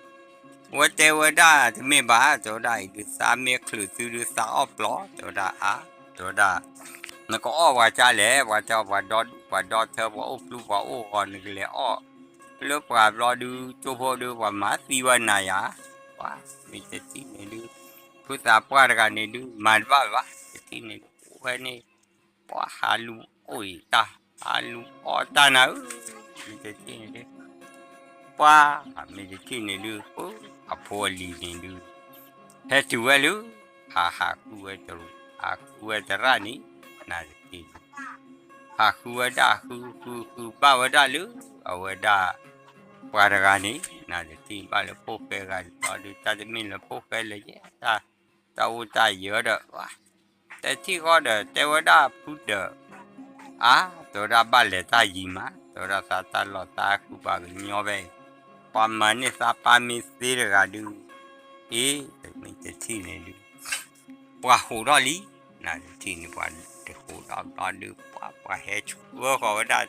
ဝဲတဲဝဲဒၣ်တမ့ၢ်ဘၣ် တဲဝဲဒၣ်အံၤဒုး သးမ့ၢ်ချုးသုဒုးသးအီၣ်ပျီ တဲဝဲဒၣ်အါ တဲဝဲဒၣ် နကအီၣ်ပှၤကါလဲၣ် ပှၤတဲအီၤပှၤဒီဒူၣ်ပှၤဒီထၢ ပှၤအိၣ်ပျူၤပှၤအိၣ်ဂီၤ နကလဲၤအီၣ် လၢပှၤဘျီဒုး ကၠိဖိဒုး ပှၤမၤသံဝဲနၤယၤ, ပှၤမ့ၢ်တထံၣ်န့ၣ်ဒုး ဖုသးပှၢ်တဂၤန့ၣ်ဒုး မၤတဘၣ်ဘၣ် တထံၣ်န့ၣ်ဒုး အိၣ်ဝဲန့ၣ် ပှၤဟးလူၤအိၣ်အံၤတၢ် ဟးလူၤအီၣ်တၢ်နၤဧၢ, မ့ၢ်တထံၣ်န့ၣ်ဒုး ပှၤမ့ၢ်တထံၣ်န့ၣ်ဒုး ပှၤအဖိအလံၤန့ၣ်ဒုး ဟဲတုၤဝဲလၢ ဟးဟးဃုဝဲတရူး ဟးဃုဝဲသရၣ်န့ၣ် နတထံၣ်န့ၣ် ဟးဃုဝဲဒၣ် ဃုဃုဃုဘၣ်ဝဲဒၣ်လၢ အဝဲဒၣ် ပှၤတဂၤန့ၣ် နတထံၣ်ဘၣ်လၢဖိၣ်ဃဲဂၤန့ၣ် ဒီးဒုးတၢ်တမ့ၢ်လၢဖိၣ်ဃဲလၢၤယဲ တၢ် တၢ်အိၣ်တၢ်ယၢၤဒီး တထံၣ်ဃီဒီးတဲဝဲဒၣ်ဖုဒီး အါ တဲဝဲဒၣ်ဘၣ်လဲၤတၢ်ယံၤမး တဲဝဲဒၣ်သးတၢ်လီၢ်သးဃုပှၤကညီဖဲအံၤ ပှၤမၤန့ၢ်သးပၢ်မ့ၢ်သ့တဂၤဒုး အ့ တမ့ၢ်တထံၣ်န့ၣ်ဒုး ပှၤဟးထီၣ်လံ နတထံၣ်န့ၣ် ပှၤတဟးထီၣ်ဘျီဒုး ပှၤ ပှၤဟဲဆှၢဃီၤဝဲဒၣ်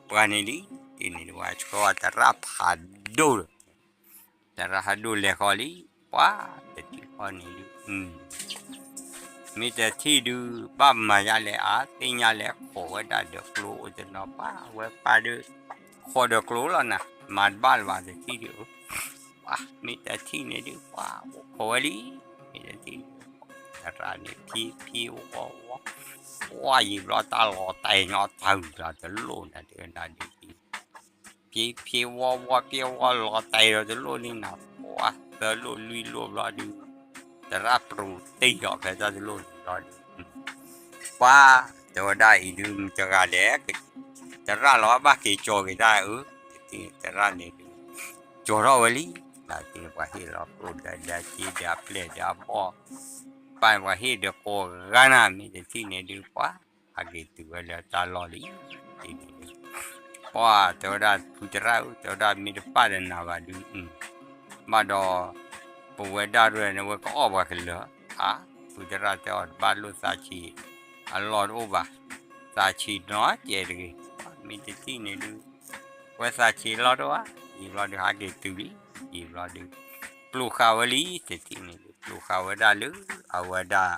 ပှၤန့ၣ်လံ တထံၣ်န့ၣ်ဒုး ပှၤဆှၢသရၣ်ဖးဒိၣ်ဒီး သရၣ်ဖးဒိၣ်လဲၤဃီၤလံ ပှၤတထံၣ်ဃီန့ၣ်ဒုး မ့ၢ်တထံၣ်ဒုး ဘၣ်မၤယါလဲၣ် အါ သ့ၣ်ညါလဲၣ် ခိးဝဲဒၣ်ဒီးကျိအိၣ်တနီၤ ပှၤဝဲပၢ်ဒုး ခိးဒီးကျိလီၤနၤ မၤတဘၣ်လၢၤဘၣ်တထံၣ်ဒုး ပှၤမ့ၢ်တထံၣ်န့ၣ်ဒုး ပှၤအိၣ်ခိးဝဲလံ မ့ၢ်တထံၣ်န့ၣ် သရၣ်န့ၣ် ဖံဖံဝီဝီ ပှၤယံာ်ဘျီတၢ်လီၤတဲာ်ညီတၢ်ဂုၤလီၤတလိၣ်နၤဒုးနၤဒုး ဖံဖံဝီဝီဖံဝီလီၤတဲာ်ဒီးတလိၣ်န့ၣ်နၤ ပှၤသၢလိၣ်လွံၢ်လိၣ်ဘျီဒုး သရၣ်ပြူၤတ့ၢ်ဒီးဖဲတၢ်တလိၣ်န့ၣ်ဘျီဒုး ပှၤ တဲဝဲဒၣ်အံၤဒုး မတၤတဂၤလဲၣ် သရၣ်လီၤဘၣ်က့ၤကၠီၤက့ၤတၢ်အၢ သရၣ်န့ၣ်ဒုး ကၠီၤထီၣ်ဝဲလံ လၢတထံၣ်န့ၣ်ပှၤဟ့ၣ်လီၤကျိဒီးဒါက့ဒီးအပျဲၢ်ဒီးအဘီၣ် ပၢ်ပှၤဟ့ၣ်ဒီးကိးဂၤနၤ မ့ၢ်တထံၣ်န့ၣ်ဒုး ပှၤ ဟးက့ၤတုၤဝဲလၢတၢ်လီၢ်လံ တထံၣ်န့ၣ်ဒုး ပှၤ တဲဝဲဒၣ်ဖုသရၣ်ဧၢ တဲဝဲဒၣ်မ့ၢ်တပၣ်ဒီးနၤဘၣ်ဒုး ဘၣ်ဒီး ပဝဲဒၣ်ရဲၣ်န့ၣ် ဝဲကအီၣ်ပှၤကလၢၤ အါ ဖုသရၣ်တဲအီၤတဘၣ်လိၣ်သးဆံး အလီၢ်တအိၣ်ဘၣ် သးဆံးနီတစဲးတဂ့ၤ မ့ၢ်တထံၣ်န့ၣ်ဒုး ဝဲသးဆံးလီၢ်တအိၣ်ဘၣ် ယံာ်ဘျီဒုး ဟးက့ၤတုၤလံ ယံာ်ဘျီဒုး ပျိၤဃာ်ဝဲလံ တထံၣ်န့ၣ်ဒုး ပျိၤဃာ်ဝဲဒၣ်လၢ အဝဲဒၣ်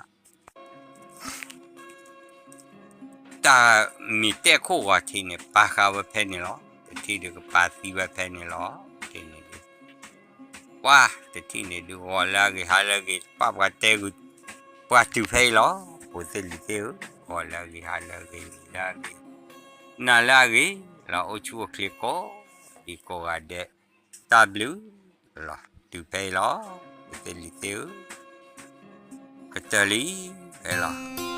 တၢ်မ့ၢ်တဲခိၣ်ဂီၤထံးန့ၣ် ပာ်ဃာ်ဝဲဖဲန့ၣ်လီၤ. တထံၣ်ဒုးကပာ်သံဝဲဖဲန့ၣ်လီၤ. တထံၣ်န့ၣ်ဒုး ပှၤ တထံၣ်န့ၣ်ဒုး ဂီၤလၢအဂ့ၤဟါလၢအဂ့ၤ ပာ်ပှၤတဲဂုာ် ပှၤတုၤဖဲအံၤလီၤ. ဖိသ့ၣ်လံၤသ့ၣ်ဧၢ, ဂီၤလၢအဂ့ၤဟါလၢအဂ့ၤ လံၤလၢအဂ့ၤ နၤလၢအဂ့ၤလီၤ. အိၣ်ဆူၣ်အိၣ်ချ့ကိးဒံကိးဂၤဒဲး တၢ်ဘျုးလီၤ. တုၤဖဲအံၤလီၤ. ဖိသ့ၣ်လံၤသ့ၣ်ဧၢ, ကတၢၢ်လံ ဖဲလီၤ.